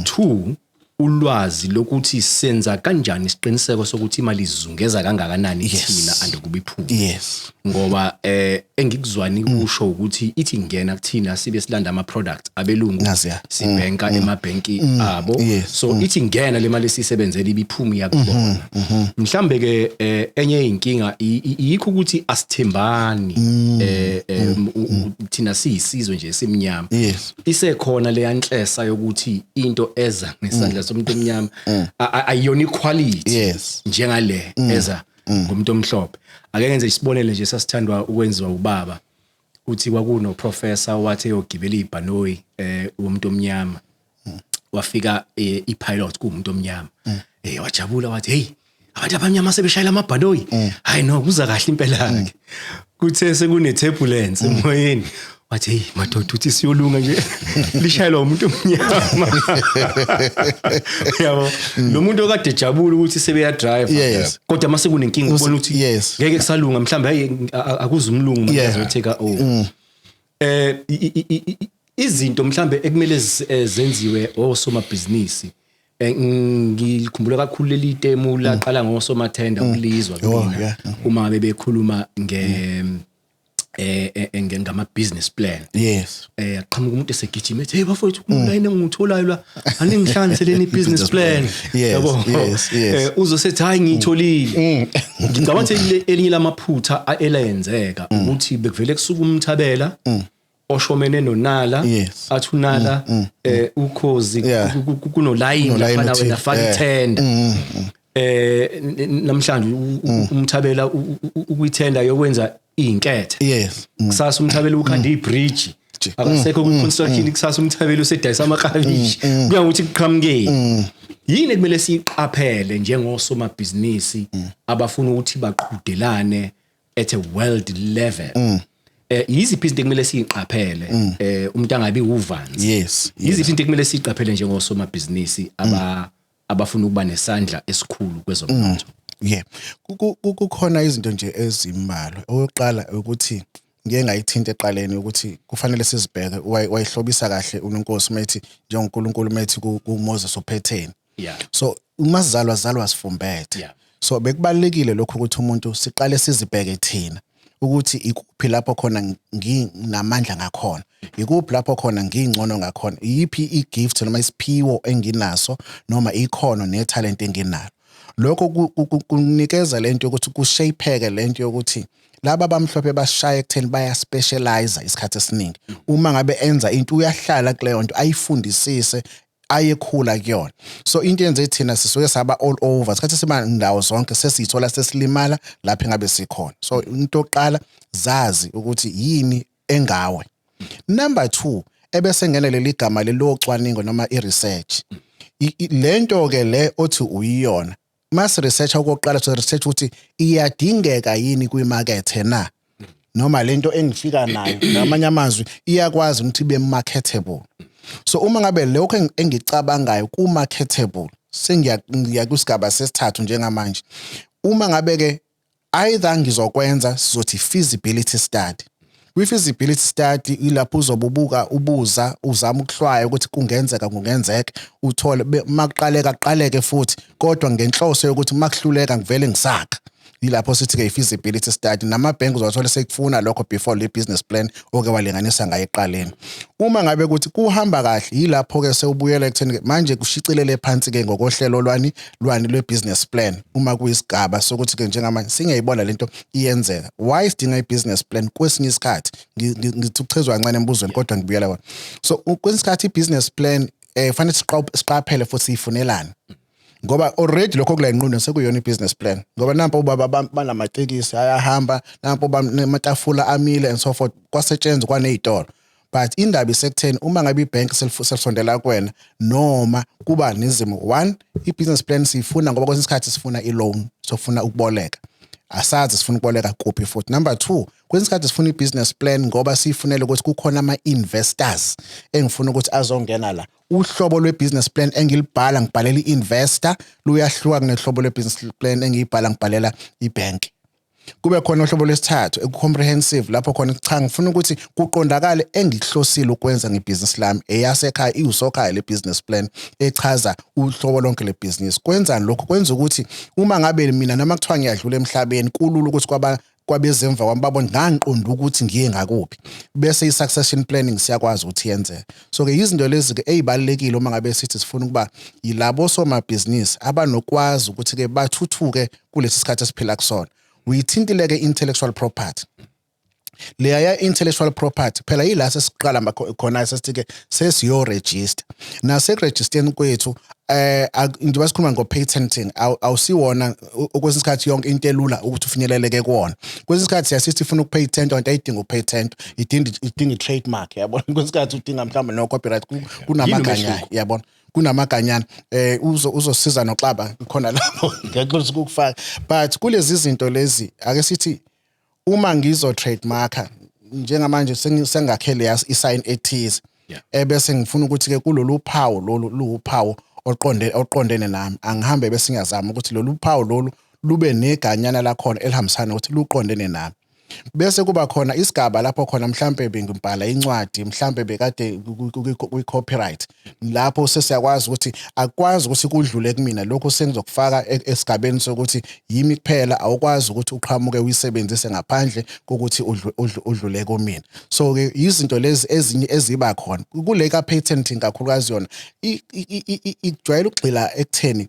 Two, ulwazi lokuthi senza kanjani isiqiniseko sokuthi imali izungeza kangakanani thina and kuba iphume. Ngoba engikuzwani kusho ukuthi ithi ngena kuthina sibe silanda ama products abelungu, Naziya. sibhenka emabhenki abo. So ithi ngena le mali esiyisebenzela ibiphuma iyakubona. Mhlambe ke enye inkinga yikho ukuthi asithembani thina siyisizwe nje simnyama. Isekhona le yanhlesa yokuthi into eza ngesandla somuntu omnyama ayiyona iquality njengale eza ngomuntu omhlophe. Ake ngenze isibonelo nje sasithandwa ukwenziwa ubaba, uthi kwakuno professor wathi eyogibela ibhanoyi womuntu omnyama, wafika i-pilot kuwumuntu omnyama, wajabula wathi, "Hey, abantu abamnyama sebeshayela amabhanoyi, hayi no, kuza kahle impela ke." Kuthe sekune turbulence emoyeni, wathi, "Hey madoda, uthi siyolunga nje lishayelwa umuntu omnyama." Yabo lo muntu okade ejabula ukuthi sebeya drive, kodwa mase kunenkinga ubona ukuthi ngeke kusalunga, mhlawumbe hayi akuze umlungu manje azotheka over. Izinto mhlambe ekumele zenziwe osomabhizinisi, ngikhumbula kakhulu leli temu laqala ngosomathenda ukulizwa kumina uma ngabe bekhuluma nge ngama business plan. Aqhamuka umuntu esegijima ethi, "Hey bafowethu, kunolayini engikutholayo la, aningihlanziseleni i-business plan." Yabo? yes, yes. Uzosethi, "Hayi, ngiyitholile." Ngicabanga ukuthi elinye lamaphutha elayenzeka ukuthi bekuvele kusuka umthabela oshomene nonala, athi unala ukhozi kunolayini Kunolayini lapha, wena othile. faka ithenda. Namhlanje umthabela ukuyithenda yokwenza izinkethe. Kusasa umthabela ukhanda ibridge, akasekho kwi-construction. Kusasa umthabela usedayisa amaklabishi, kuya ngokuthi kuqhamukeni. Yini ekumele siyiqaphele njengosomabhizinisi abafuna ukuthi baqhudelane at a world level? Yiziphi izinto ekumele siyiqaphele, umuntu angabi uvanzi? Yiziphi izinto ekumele siyiqaphele njengosomabhizinisi abafuna ukuba nesandla esikhulu kwezomnotho? Yeah. Kukhona izinto nje ezimbalwa. Okokuqala ukuthi ngike ngayithinta eqaleni ukuthi kufanele sizibheke, wayihlobisa kahle uNonkosi methi njengoNkulunkulu methi kuMoses uphetheni. So uma sizalwa, zalwa sifumbethe. So bekubalekile lokho ukuthi umuntu siqale sizibheke thina ukuthi ikuphi lapho khona nginamandla ngakhona, ikuphi lapho khona ngingcono ngakhona, iyiphi igift noma isiphiwo enginaso noma ikhono netalent enginalo. Lokho kunikeza lento yokuthi kushapeke lento yokuthi laba abamhlophe bashaya ekutheni baya specialize isikhathi esiningi. Uma ngabe enza into uyahlala kuleyo nto, ayifundisise, ayekhula kuyona. So into yenze thina sisuke saba all over isikhathi, siba ndawo zonke, sesiyithola sesilimala lapho engabe sikhona. So into yokuqala, zazi ukuthi yini engawe. Number 2, ebese ngena leli gama lelocwaningo noma i-research. Lento ke le othi uyiyona, masi research okokuqala, so research ukuthi iyadingeka yini kwimarket na, noma lento engifika nayo, ngamanye amazwi, iyakwazi ukuthi ibe marketable. So uma ngabe lokho engicabangayo ku marketable. Sengiya ngiya kwisigaba sesithathu njengamanje. Uma ngabe ke either ngizokwenza, sizothi feasibility study. Kwi-feasibility study ilapho uzobubuka, ubuza, uzama ukuhlwaya ukuthi kungenzeka uthole makuqaleka kuqaleke futhi, kodwa ngenhloso yokuthi makuhluleka ngivele ngisakha. Yilapho sithi-ke i-feasibility study. Namabhenki uzowathola sekufuna lokho before le business plan oke walinganisa ngayo ekuqaleni. Uma ngabe kuthi kuhamba kahle, yilapho-ke sewubuyela ekutheni-ke manje kushicilele phansi-ke ngokohlelo lwani lwe-business plan. Uma kuyisigaba sokuthi-ke njengamanje singiyayibona lento iyenzeka, why sidinga i-business plan? Kwesinye isikhathi ngithi ukuchezwa kancane embuzweni, kodwa ngibuyela kona. So kwesinye isikhathi i-business plan fanele siqaphele futhi siyifunelane, ngoba already lokho kula ngqondo sekuyona i-business plan, ngoba nampo ubaba banamatekisi ayahamba, nampo namatafula amile and so forth, kwasetshenzwa kwaney'tolo. But indaba isekutheni uma ngabe ibhenki selisondela kuwena noma kuba nezimo, one, i-business plan siyifuna ngoba kwesinye isikhathi sifuna i-loan, sofuna ukuboleka, asazi sifuna ukuboleka kuphi futhi. Number 2, kwesinye isikhathi sifuna i-business plan ngoba siyifunele ukuthi kukhona ama-investors engifuna ukuthi azongena la. Uhlobo lwe-business plan engilibhala ngibhalela i-investor luyahluka kunehlobo lwe-business plan engiyibhala ngibhalela ibhenki. Kube khona uhlobo lwesithathu, comprehensive, lapho khona cha, ngifuna ukuthi kuqondakale engikuhlosile ukwenza ngebhizinisi lami eyasekhaya, iwusokhaya le business plan echaza uhlobo lonke lebhizinisi. Kwenzani lokho? Kwenza ukuthi uma ngabe mina noma kuthiwa ngiyadlula emhlabeni, kulula ukuthi kwabezemva kwami babone ngangiqonda ukuthi ngiye ngakuphi, bese i-succession planning siyakwazi ukuthi yenzeke. So-ke izinto lezi-ke ey'balulekile uma ngabe sithi sifuna ukuba yilabo somabhizinisi abanokwazi ukuthi-ke bathuthuke kulesi sikhathi esiphila kusona. Uyithintile-ke intellectual property. Leya intellectual property phela yila sesiqala khona sesithi-ke sesiyo-register. Nasekurejisteni kwethu, njengoba sikhuluma ngo-patenting, awusiwona kwesinye isikhathi yonke into elula ukuthi ufinyeleleke kuwona. Kwesinye isikhathi siyasithi ifuna ukupatent into, ayidinga ukupatent, idinga i-trademark, yabona. Kwesinye isikhathi udinga mhlawumbe no-copyright, kunamaganyana, yabona, kunamaganyana. Uzosiza noxaba khona lapho, ngiyaxolisa ukukufaka. But kulezi zinto lezi, ake sithi uma ngizo trademarka njengamanje, sengakhele i-sign ethize, ebese ngifuna ukuthi ke kulolu phawu lolu luwuphawu oqondene nami, angihambe bese ngiyazama ukuthi lolu phawu lolu lube neganyana lakhona elihambisana ukuthi luqondene nami. Bese kuba khona isigaba lapho khona mhlambe bengibhala incwadi, mhlambe bekade kwi-copyright, lapho sesiyakwazi ukuthi akwazi ukuthi kudlule kumina lokho, sengizokufaka esigabeni sokuthi yimi kuphela, awukwazi ukuthi uqhamuke uyisebenzise ngaphandle kokuthi udlule kumina. So ke izinto lezi ezinye eziba khona kule ka patenting, kakhulukazi yona ijwayele ukugxila ekutheni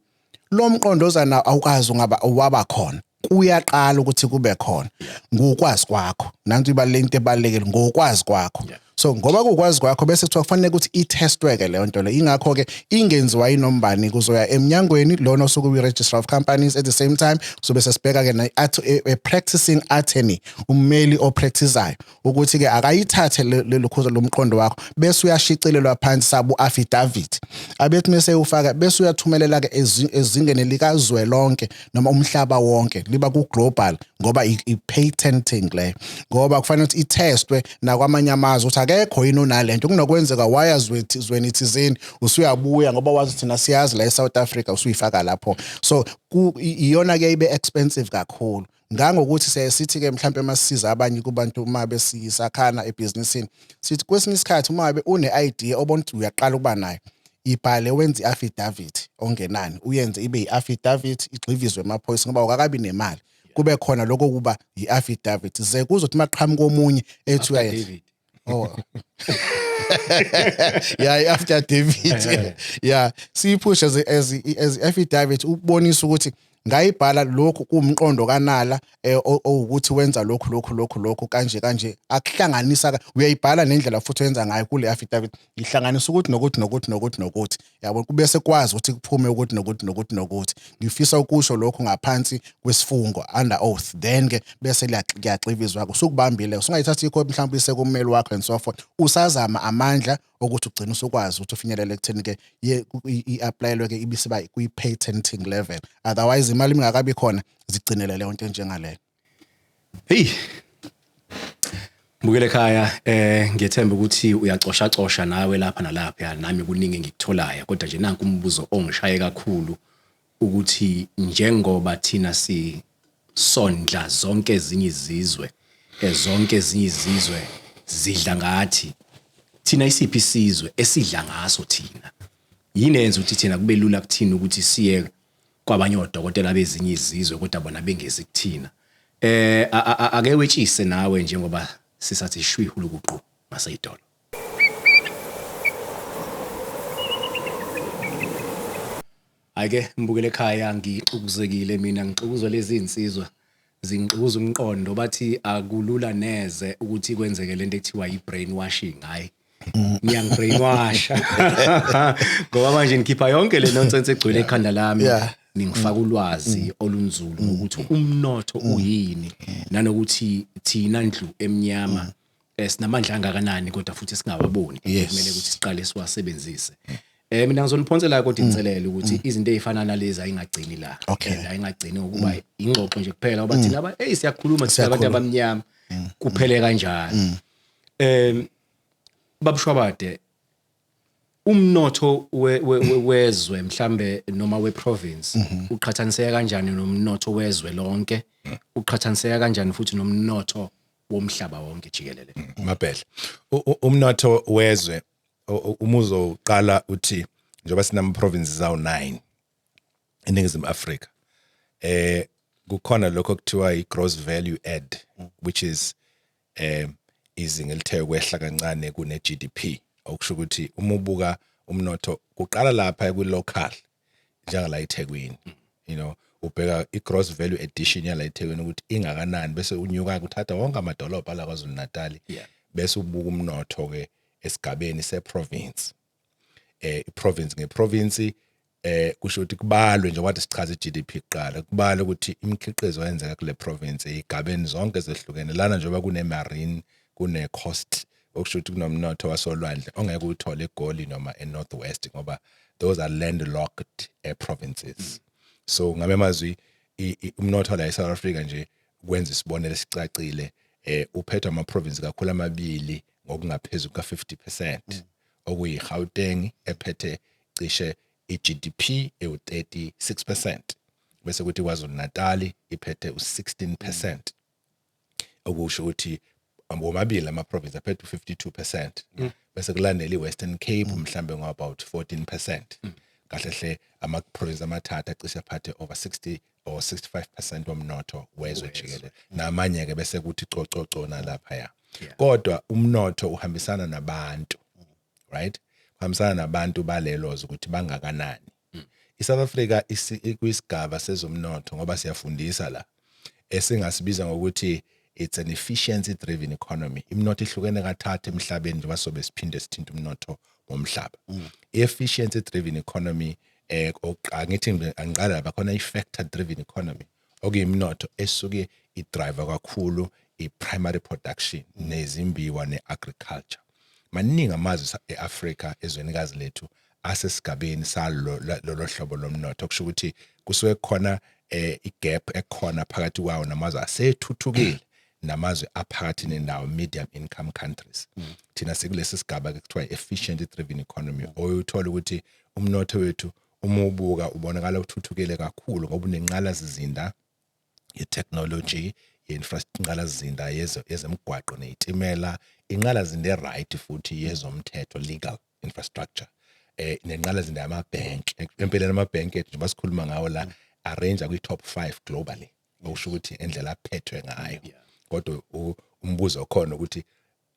lo mqondo oza nawo awukazi ungaba waba khona, kuyaqala ukuthi kube khona ngokwazi kwakho. Nanto ibaluleke, into ebalulekile ngokwazi kwakho. So ngoba kukwazi kwakho, bese kuthiwa kufanele ukuthi i-testweke leyo nto leyo. Ingakho-ke ingenziwa inombani, kuzoya emnyangweni lona osuke uyi-registrar of companies. At the same time sobe sesibheka-ke a practicing attorney, ummeli opractisayo, ukuthi-ke akayithathe lelo khuzo lo mqondo wakho, bese uyashicilelwa phansi sabu affidavit, abethi mese ufaka, bese uyathumelela-ke ezingeni likazwelonke noma umhlaba wonke, liba ku-global, ngoba i-patenting leyo, ngoba kufanele ukuthi ithestwe nakwamanye amazwe ukuthi akekho yini onalento. Kunokwenzeka waya zweni thizeni, usuyabuya ngoba wazi thina siyazi la e-South Africa, usuyifaka lapho. So iyona-ke ibe expensive kakhulu, ngangokuthi siyaye sithi-ke mhlawumpe masisiza abanye kubantu uma besisakhana ebhizinisini, sithi kwesinye isikhathi uma ngabe une-idea obona ukuthi uyaqala ukuba nayo, ibhale, wenze i-affidavit ongenani, uyenze ibe i-affidavit, igxivizwe emaphoyiseni, ngoba awukakabi nemali, kube khona lokho kuba i-affidavit, ze kuzothi maqhamuka omunye ethi uyayenza. David. Oh. Yeah, i-affidavit. Yeah, siyiphushe as affidavit ukubonisa ukuthi ngayibhala lokhu kuwumqondo kanala owukuthi wenza lokhu lokhu lokhu lokhu kanje kanje, akuhlanganisa uyayibhala nendlela futhi oyenza ngayo kule affidavit, ngihlanganisa ukuthi nokuthi nokuthi nokuthi nokuthi, yabo, kubese kwazi ukuthi kuphume ukuthi nokuthi nokuthi nokuthi ngifisa ukusho lokhu ngaphansi kwesifungo, under oath. Then ke bese kuyaxivizwa, usukubambile, usungayithatha ikhophi mhlawumbe ise kummeli wakho and so forth, usazama amandla ukuthi ugcine usukwazi ukuthi ufinyelele ekutheni ke i-applyelwe ke ibisiba kwi-patenting level. Otherwise imali ingakabi khona, zigcinele leyo nto enjengaleyo. Hey. Mbukele ekhaya, ngiyethemba ukuthi uyacosha cosha nawe lapha nalapha, nami kuningi engikutholayo, kodwa nje nanku umbuzo ongishaye kakhulu ukuthi njengoba thina si sondla zonke ezinye izizwe, zonke ezinye izizwe zidla ngathi, thina isiphi isizwe esidla ngaso thina? Yini eyenza ukuthi thina kube lula kuthina ukuthi siye kwabanye odokotela bezinye izizwe kodwa bona bengezi kuthina? Ake wetshise nawe njengoba sisathi shwi hulukuqu ngaseyidolo. Ake mbukele ekhaya, ngixukuzekile mina, ngixukuzwa lezi insizwa, zingixukuza umqondo, bathi akulula neze ukuthi kwenzeke lento ekuthiwa i-brainwashing. Hayi, niyangibrainwasha ngoba manje nikhipha yonke le nonsense egcwele ekhanda lami, ningifaka ulwazi olunzulu ngokuthi umnotho uyini nanokuthi thina ndlu emnyama sinamandla angakanani kodwa futhi singawaboni, kumele ukuthi siqale siwasebenzise. Mina ngizoniphonsela kodwa inselelo ukuthi izinto ezifana nalezi ayingagcini la, ayingagcini ngokuba ingxoxo nje kuphela, ngoba thina aba hey siyakhuluma thina abantu abamnyama kuphele kanjani. Babushwabade, umnotho wezwe mhlambe noma weprovince uqhathaniseka kanjani nomnotho wezwe lonke, uqhathaniseka kanjani futhi nomnotho womhlaba wonke jikelele? Mabhele, umnotho wezwe umuzo uqala uthi njengoba sinama provinces awu 9 eNingizimu Afrika, kukhona lokho okuthiwa i-gross value add, which is izinga elithe kwehla kancane kune GDP, okusho ukuthi uma ubuka umnotho kuqala lapha kwi local njengala eThekwini, ubheka i-gross value addition yala eThekwini ukuthi ingakanani, bese unyuka kuthatha wonke amadolobha la KwaZulu Natal, bese ubuka umnotho ke esigabeni seprovince, iprovince ngeprovince, kusho ukuthi kubalwe njengoba sichaza iGDP kuqala, kubalwe ukuthi imikhiqizo eyenzeka kule province ezigabeni zonke ezehlukene lana, njengoba kune marine, kune coast, okusho ukuthi kunomnotho wasolwandle ongeke uthole eGoli noma eNorth West, ngoba those are landlocked provinces. So ngame mazwi umnotho la eSouth Africa nje, kwenza isibonelo esicacile, uphethwe ama province kakhulu amabili ngokungaphezulu ka 50%, okuyiGauteng ephethe cishe iGDP ewu36%, bese kuthi KwaZulu Natal iphethe u16%, okusho ukuthi womabili ama province aphethe u52%, bese kulandela iWestern Cape mhlambe ngo about 14%. Kahle hle ama province amathathu acishe aphathe over 60 or 65% womnotho wezwe jikelele, namanye ke bese kuthi cococo nalapha ya. Kodwa umnotho uhambisana nabantu, right? Uhambisana nabantu balelo zwe ukuthi bangakanani. ISouth Africa ikwisigaba sezomnotho, ngoba siyafundisa la, esingasibiza ngokuthi it's an efficiency driven economy. Imnotho ihlukene kathathu emhlabeni, njengoba sobe siphinde sithinta umnotho womhlaba. Efficiency driven economy, angithi angiqala lapha khona, i-factor driven economy, okuyimnotho esuke idrive kakhulu i-primary production nezimbiwa ne-agriculture. Maningi amazwe e-Afrika, ezwenikazi lethu, asesigabeni salo lolo hlobo lomnotho, kusho ukuthi kusuke khona igap ekhona phakathi kwawo namazwe asethuthukile namazwe aphakathi nendawo, medium income countries. Thina sikulesi sigaba ke kuthiwa efficient driven economy, oyuthola ukuthi umnotho wethu uma ubuka ubonakala uthuthukile kakhulu ngoba unenqalasizinda ye-technology, ye-infrastructure, yezemigwaqo neyitimela, inqalazinda e-right futhi yezomthetho, legal infrastructure, nenqalazinda yamabhenki. Empeleni amabhenki ethu njengoba sikhuluma ngawo la arrange kwi-top 5 globally, okusho ukuthi indlela aphethwe ngayo. Kodwa umbuzo khona ukuthi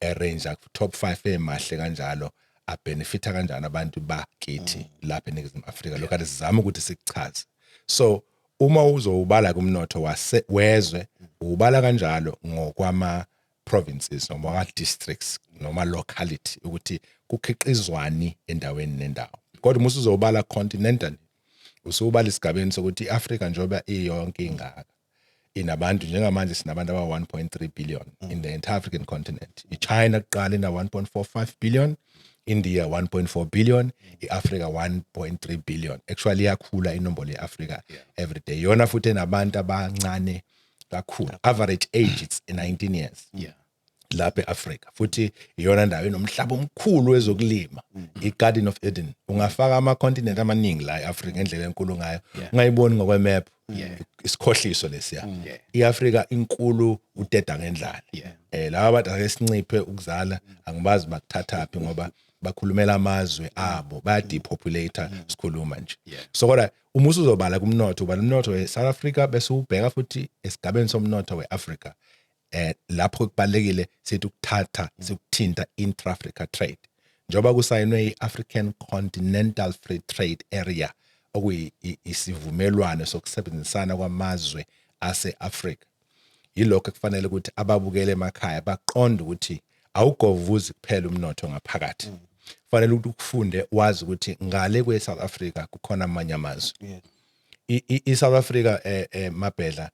arrange top 5 emahle kanjalo, abenefita kanjani abantu bakithi lapha eNingizimu Afrika? Lokho ade sizama ukuthi sikuchaze. So uma uzowubala kumnotho wase wezwe, ubala kanjalo ngokwama provinces noma kwa districts noma locality, ukuthi kukhiqizwani endaweni nendawo. Kodwa uma usuzobala continental, usubala isigabeni sokuthi iAfrica njengoba iyonke ingaka, inabantu, njengamanje sinabantu aba 1.3 billion in the entire African continent. iChina kuqala ina 1.45 billion, India 1.4 billion, iAfrica 1.3 billion. Actually iyakhula inombolo yeAfrica every day. Yona futhi enabantu abancane kakhulu, average age it's 19 years. Lapha eAfrika futhi iyona ndawo enomhlaba omkhulu wezokulima, iGarden of Eden. Ungafaka ama continent amaningi la eAfrika ngendlela enkulu ngayo, ungayiboni ngokwemap, isikhohliso lesiya. IAfrika inkulu udeda ngendlala. Laba bantu ake sinciphe ukuzala, angibazi bakuthathaphi ngoba bakhulumela amazwe abo, baya depopulate sikhuluma nje. So kodwa uma usuzobala kumnotho, ubala umnotho we-South Africa bese ubheka futhi esigabeni somnotho we-Africa, lapho kubalekile sithi ukuthatha sikuthinta intra-Africa trade, njengoba kusayinwe i-African Continental Free Trade Area, okuyisivumelwano sokusebenzisana kwamazwe ase-Afrika. Yilokho ekufanele ukuthi ababukele emakhaya baqonde ukuthi awugovuzi kuphela umnotho ngaphakathi, kufanele ukuthi ukufunde wazi ukuthi ngale kwe-South Africa kukhona amanye amazwe. I-South Africa, Mabhedla,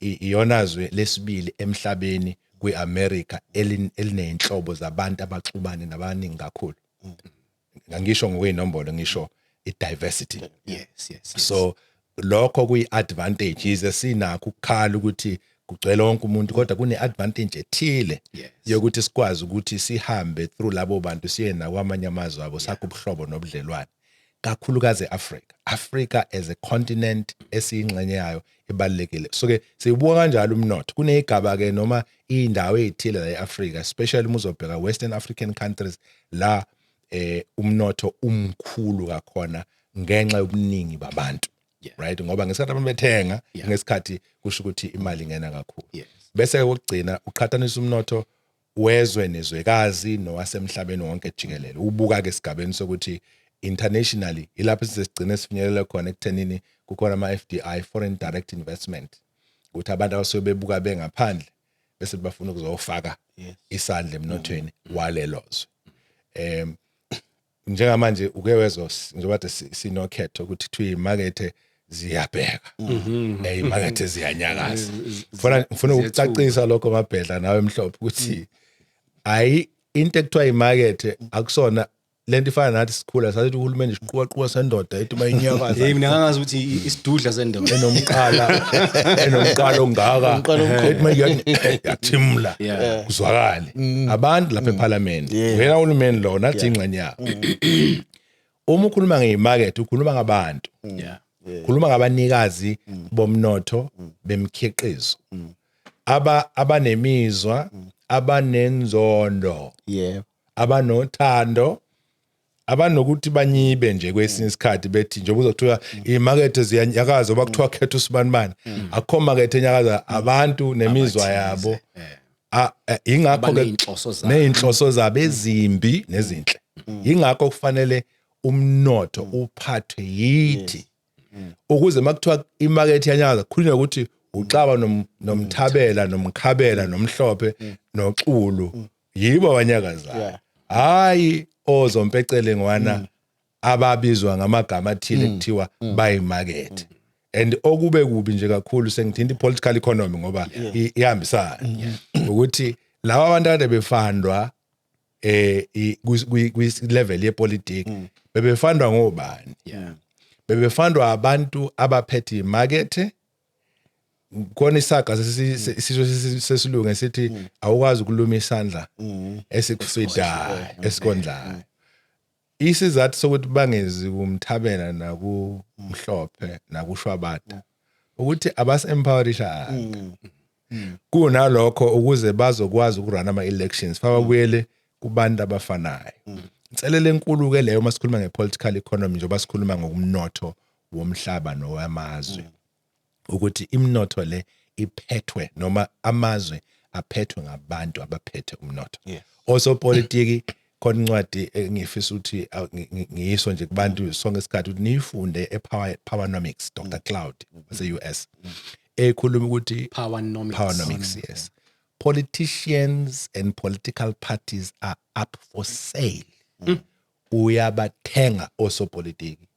iyona zwe lesibili emhlabeni kwi-America elineyinhlobo zabantu abaxubane nabaningi kakhulu. Ngisho ngokweyinombolo, ngisho i-diversity. So lokho kuyi-advantage, yize sinakho ukukhala ukuthi kugcwele wonke umuntu, kodwa kune-advantage ethile yokuthi sikwazi ukuthi sihambe through labo bantu siye nakwamanye amazwe abo, sakhe ubuhlobo nobudlelwane, kakhulukazi e-Africa. Africa as a continent esiyingxenye yayo ibalulekile. So ke siyibuka kanjalo umnotho. Kuneyigaba ke noma indawo ezithile la e-Africa, especially uma uzobheka Western African countries, la umnotho umkhulu kakhona ngenxa yobuningi babantu, right? Ngoba ngesikhathi abantu bethenga, ngesikhathi kusho ukuthi imali ingena kakhulu. Bese ke kokugcina uqhathanisa umnotho wezwe nezwekazi nowasemhlabeni wonke jikelele, ubuka ke esigabeni sokuthi internationally ilapho sisigcine sifinyelele khona ekuthenini kukhona ama FDI, foreign direct investment, ukuthi abantu abasuke bebuka bengaphandle bese bafuna ukuzofaka isandla emnothweni walelo zwe. Njengamanje uke wezwa njengoba kade sinokhetho ukuthi kuthiwa imakethe ziyabheka, imakethe ziyanyakaza. Ngifuna ukucacisa lokho, Mabhedla, nawe Mhlophe, ukuthi ayi, into ekuthiwa imakethe akusona lento ifana nathi sikhula sathi uhulumeni isiquqaquqa sendoda ethi mayinyakaza. Hey, mina ngangazi ukuthi isidudla sendoda. Enomqala ongaka, ethi mayiyathimula kuzwakale abantu lapha eParliament, wena uhulumeni lo nathi ingxenye yabo. Uma ukhuluma ngeyimakethe ukhuluma ngabantu, khuluma ngabanikazi bomnotho bemkhiqizo, abanemizwa, abanenzondo, abanothando, abanokuthi banyibe nje kwesinye isikhathi bethi njengoba uzothiwa imakethe ziyanyakaza oba kuthiwa khetha usibanibani, akukho makethe enyakaza, abantu nemizwa yabo. Ingakho ke Abaney'nhloso zabo. Ney'nhloso zabo ezimbi nezinhle. Ingakho kufanele umnotho uphathwe yithi, ukuze makuthiwa imakethe yanyakaza kukhulunywa ukuthi uXaba noMthabela noMkhabela noMhlophe noXulu yibo abanyakazayo, hayi ozompecele ngwana ababizwa ngamagama athile kuthiwa bayimakethe. And okube kubi nje kakhulu, sengithinta i-political economy ngoba ihambisana, ukuthi laba abantu kade befandwa kwi level yepolitiki bebefandwa ngobani? Bebefandwa abantu abaphethe imakethe. Khona isaga isisho sesilungu esithi awukwazi ukuluma isandla esikufidayo, esikondlayo. Isizathu sokuthi bangezi kuMthabela nakuMhlophe nakuShwabada ukuthi abasi-empowerishanga kunalokho ukuze bazokwazi ukurun ama-elections, fababuyele kubantu abafanayo. Inselelo enkulu ke leyo uma sikhuluma nge-political economy, njengoba sikhuluma ngokumnotho womhlaba nowamazwe, ukuthi imnotho le iphethwe noma amazwe aphethwe ngabantu abaphethe umnotho, osopolitiki. Khona incwadi engifisa ukuthi ngiyiso nje kubantu sonke isikhathi ukuthi niyifunde, e-Power Powernomics, Dr Cloud wase-US, ekhuluma ukuthi Powernomics. Powernomics, yes. Politicians and political parties are up for sale. Uyabathenga osopolitiki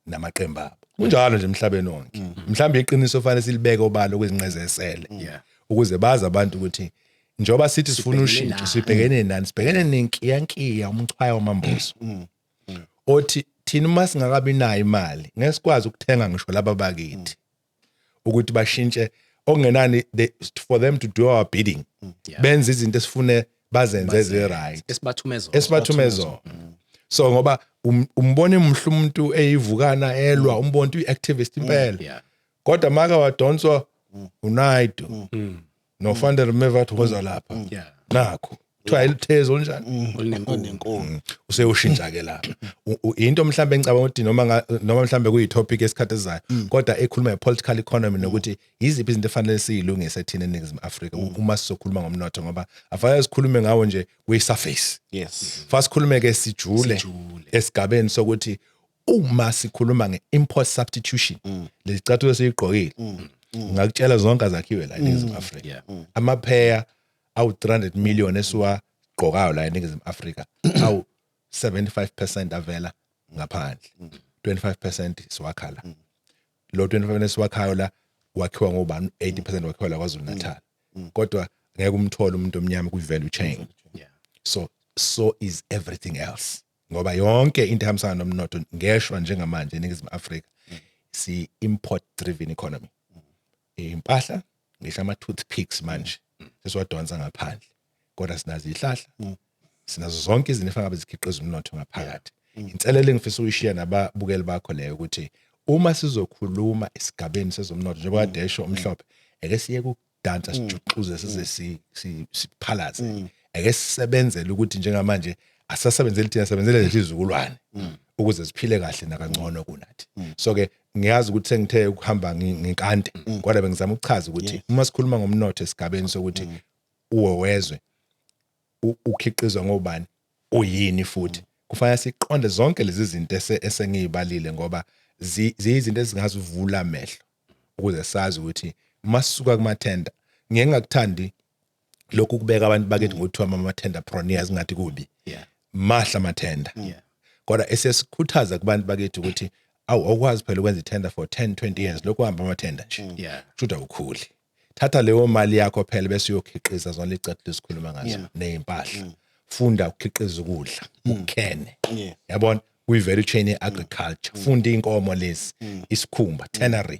namaqembu abo, kunjalo nje emhlabeni wonke. Mhlawumbe iqiniso fanele silibeke obalo kwezinqezesele ukuze bazi abantu ukuthi njengoba sithi sifuna Sibhekene ushintsho, nani. sibhekene nani, sibhekene nenkiyankiya, umchwayo wamambozo othi thina uma singakabi nayo imali ngeke sikwazi ukuthenga ngisho laba bakithi ukuthi bashintshe. Okungenani for them to do our bidding, benze izinto esifune bazenze ezi-right Esibathume zona. Esibathume zona. So ngoba umbona emhle umuntu eyivukana elwa, umbona ukuthi uyi-activist impela, kodwa maka wadonswa uNaidu no Van der Merwe, athi woza lapha, nakho kuthiwa ayilithezi olunjani. Olunenkulu. Useyoshintsha ke lapha. Into mhlambe engicabanga ukuthi noma mhlambe kuyi-topic esikhathi esizayo, kodwa ekhuluma nge-political economy nokuthi yiziphi izinto efanele siyilungise thina eNingizimu Afrika uma sizokhuluma ngomnotho, ngoba afanele sikhulume ngawo nje kwi-surface. Fa sikhulume ke sijule Sijule. esigabeni sokuthi uma sikhuluma nge-import substitution, lezicathulo esiyigqokile, ngakutshela zonke azakhiwe la eNingizimu Afrika. Amapheya awu-300 million esiwagqokayo la eNingizimu Afrika, awu 75% avela ngaphandle, 25% siwakha la. Lo 25% esiwakhayo la wakhiwa ngobani? 80% wakhiwa la KwaZulu Natal, kodwa ngeke umthole umuntu omnyama kwi-value chain. So is everything else, ngoba yonke into ehambisana nomnotho, ngeshwa njengamanje eNingizimu Afrika si import driven economy. Impahla, ngisho ama toothpicks manje sesiwadonsa ngaphandle, kodwa sinazo ihlahla, sinazo zonke izinto efana ngabe zikhiqiza umnotho ngaphakathi. Inselelo engifisa ukuyishiya nababukeli bakho leyo, ukuthi uma sizokhuluma esigabeni sezomnotho, njengoba kade esho uMhlophe, eke siye kudansa sijuxuze size siphalaze, ake sisebenzele ukuthi njengamanje asasebenzeli thina, sebenzele lezi izizukulwane ukuze siphile kahle nakangcono kunathi. So ke ngiyazi ukuthi sengithe ukuhamba nginkante, kodwa bengizama ukuchaza ukuthi uma sikhuluma ngomnotho esigabeni sokuthi uwo wezwe ukhiqizwa ngobani, uyini, futhi kufanele siqonde zonke lezi zinto esengiyibalile, ngoba ziyizinto ezingazivula amehlo ukuze sazi ukuthi masisuka kumathenda. Ngeke ngakuthandi lokhu kubeka abantu bakithi ngokuthiwa ama-tenderpreneurs, ngathi kubi. Mahla amathenda, kodwa esesikhuthaza kubantu bakithi ukuthi awu, awukwazi phela ukwenza ithenda for 10 20 years lokhu uhamba amathenda nje, kusho awukhuli. Thatha leyo mali yakho phela bese uyokhiqiza zona icathulo esikhuluma ngazo nezimpahla. Funda ukukhiqiza ukudla, ukhene, yabona, kwi-value chain ye-agriculture. Funda iy'nkomo lezi, isikhumba, tannery,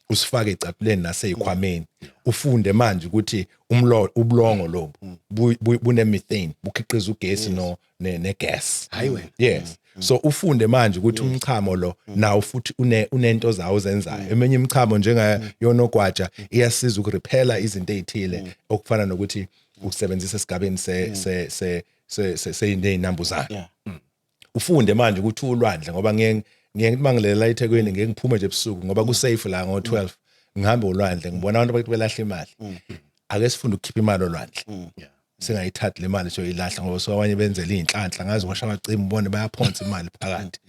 usifake ecathuleni naseyikhwameni. Ufunde manje ukuthi umlo ubulongo lobu bune methane, bukhiqiza ugesi no ne gas. Hayi wena. Yes, so ufunde manje ukuthi umchamo lo nawo futhi unento zawo ozenzayo. Eminye imichamo njenga yonogwaja iyasiza ukurepela izinto ezithile, okufana nokuthi ukusebenzisa esigabeni se se se se se seyinambuzane. Ufunde manje ukuthi ulwandle, ngoba ngiye ngithi mangilela eThekwini, ngeke ngiphume nje ebusuku ngoba ku safe la ngo12, ngihambe olwandle, ngibona abantu bakithi belahla imali. Ake sifunde ukukhipha imali olwandle, singayithathi le mali soyilahla, ngoba so abanye benzela iy'nhlanhla ngazi washa amacimbi, ubone bayaphonsa imali phakathi.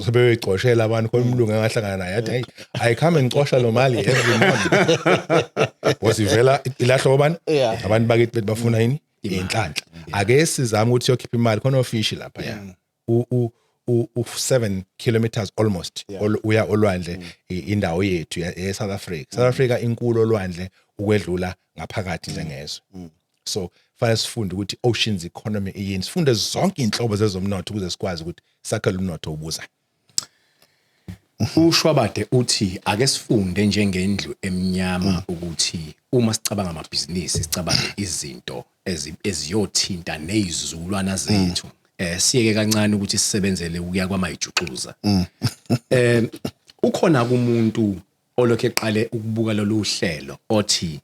Sebeyoyicoshela abantu. Khona umlungu engahlangana naye, yathi, "Hey, ayikhambe ngicosha lo mali every morning," because ivela ilahlwa obani? Abantu bakithi bethi bafuna yini? Iy'nhlanhla. Ake sizame ukuthi siyokhipha imali khona ofishi lapha ya u 7 kilometers almost uya olwandle. Indawo yethu ye South Africa, South Africa inkulu olwandle ukwedlula ngaphakathi njengezwe. So fanele sifunde ukuthi oceans economy iyini, sifunde zonke inhlobo zezomnotho ukuze sikwazi ukuthi sakhele umnotho ubuza. UShwabade uthi ake sifunde njengendlu emnyama ukuthi uma sicabanga amabhizinisi sicabange izinto eziyothinta nezizukulwana zethu. Siyeke kancane ukuthi sisebenzele ukuya kwamayijuxuza. Ukhona kumuntu olokhu eqale ukubuka lolu hlelo othi,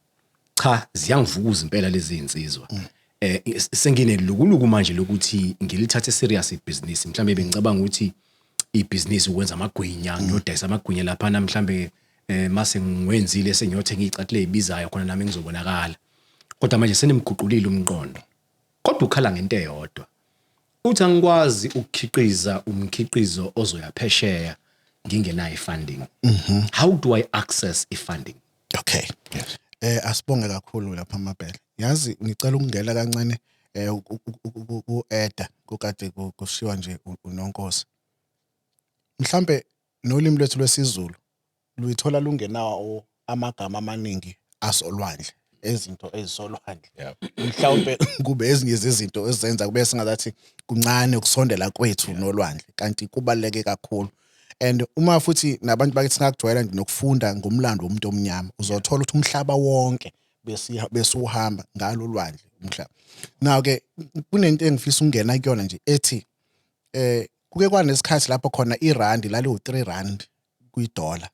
"Cha, ziyangivukuza impela lezi insizwa. Senginelukuluku manje lokuthi ngilithathe serious ibhizinisi. Mhlambe bengicabanga ukuthi ibhizinisi ukwenza amagwinya, ngiyodayisa amagwinya lapha, mhlambe mase ngiwenzile sengiyothenga icathulo ezibizayo khona nami ngizobonakala. Kodwa manje senimguqulile umqondo." Kodwa ukhala ngento eyodwa. Uthi, "Angikwazi ukukhiqiza umkhiqizo ozoya phesheya ngingenayo ifunding. How do I access ifunding?" Okay. Asibonge kakhulu lapha amabhele. Yazi ngicela ukungena kancane ku Eda kukade kushiwa nje uNonkosi. Mhlambe nolimi lwethu lwesiZulu luyithola lungenawo amagama amaningi asolwandle, ezinto ezisolwandle. Mhlawumbe kube ezinye zezinto ezenza kube sengathi kuncane ukusondela kwethu nolwandle, kanti kubaluleke kakhulu. And uma futhi nabantu bakithi singakujwayela nje nokufunda ngomlando womuntu omnyama, uzothola ukuthi umhlaba wonke besuhamba ngalo lwandle umhlaba. Now ke kunento engifisa ukungena kuyona nje ethi kuke kwanesikhathi lapho khona irandi laliwu-3 rand kwidola.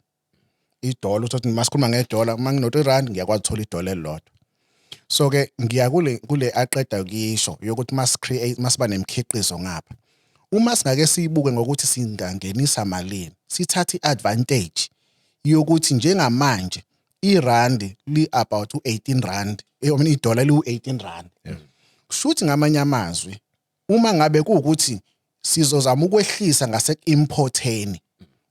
Idola, uthi masikhuluma ngedola, uma ngino-3 rand ngiyakwazi ukuthola idola elilodwa. So ke ngiya kule aqeda kuyisho yokuthi mas create, masiba nemikhiqizo ngapha. Uma singake siyibuke ngokuthi singangenisa malini, sithathe i-advantage yokuthi njengamanje irandi li about u-18 rand, I mean idola liwu-18 rand. Kushuthi ngamanye amazwi, uma ngabe kuwukuthi sizozama ukwehlisa ngase importeni,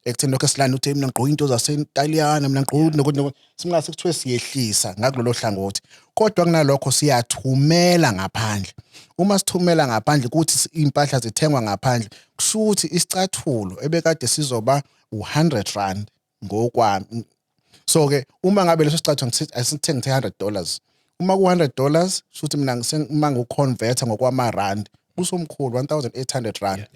ekutheni lokho esilanda ukuthi mina ngigqoka into zaseNtaliyana, mina ngigqoka nokuthi singase kuthiwe siyehlisa ngakulolo hlangothi, kodwa kunalokho siyathumela ngaphandle. Uma sithumela ngaphandle kuthi impahla zithengwa ngaphandle, kusho ukuthi isicathulo ebekade sizoba u100 rand ngokwami. So ke uma ngabe leso sicathulo asithenge $100, uma ku $100, shuthi mina uma ngiconverta ngokwama rand kusomkhulu 1800 rand.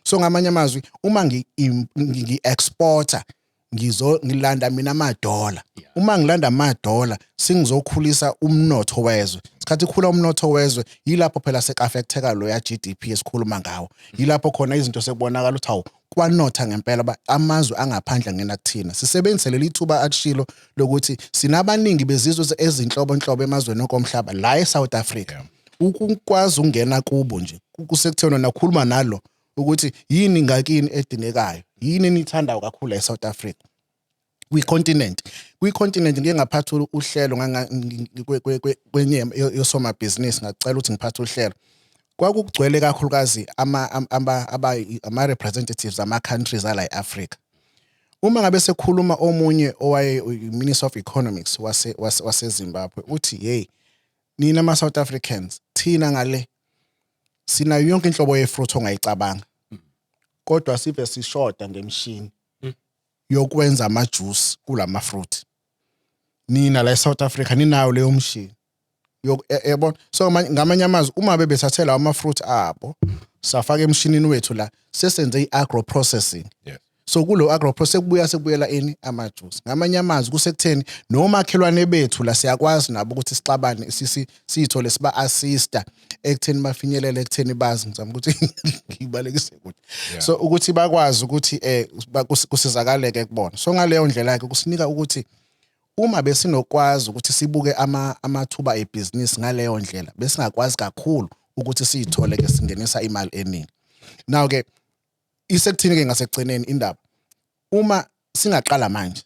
So ngamanye amazwi, uma ngi-exporter ngilanda mina amadola, uma ngilanda amadola singizokhulisa umnotho wezwe. Sikhathi khula umnotho wezwe, yilapho phela sek-affecteka lo ya GDP esikhuluma ngawo. Yilapho khona izinto sekubonakala ukuthi hawu, kwanotha ngempela amazwe angaphandle ngena kuthina. Sisebenzise leli thuba akushilo lokuthi sinabaningi bezizwe ezinhlobonhlobo emazweni onke omhlaba la eSouth Africa. Ukukwazi ukungena kubo nje kusekuthena nakhuluma nalo ukuthi yini ngakini edingekayo, yini enithandayo kakhulu eSouth Africa. Kwi-continent ngike ngaphatha uhlelo kwenye yosomabhizinisi, ngacela ukuthi ngiphathe uhlelo. Kwakugcwele kakhulukazi ama-representatives ama-countries ala e-Africa. Uma ngabe sekhuluma omunye owaye Minister of Economics waseZimbabwe uthi, hey, nina ama-South Africans, thina ngale sinayo yonke inhlobo ye-fruit ongayicabanga, kodwa sive sishoda ngemishini yokwenza ama-juice kulama fruit. Nina la eSouth Africa ninayo leyo mshini yabona. So ngamanye amazwi, uma bebethathe lawo ama-fruit abo safaka emshinini wethu la, sesenze i-agro processing. So kulo agro process kubuya sekubuyela ini ama-juice. Ngamanye amazwi kusekutheni nomakhelwane bethu la siyakwazi nabo ukuthi sixabane, siyithole siba assista ekutheni bafinyelele ekutheni bazi, ngizama ukuthi ngibalekise kude, so ukuthi bakwazi ukuthi kusizakaleke kubona. So ngaleyo ndlela ke kusinika ukuthi uma besinokwazi ukuthi sibuke amathuba ebhizinisi ngaleyo ndlela, besingakwazi kakhulu ukuthi siyithole ke singenisa imali eningi. Now ke isekuthini ke ngasekugcineni indaba, uma singaqala manje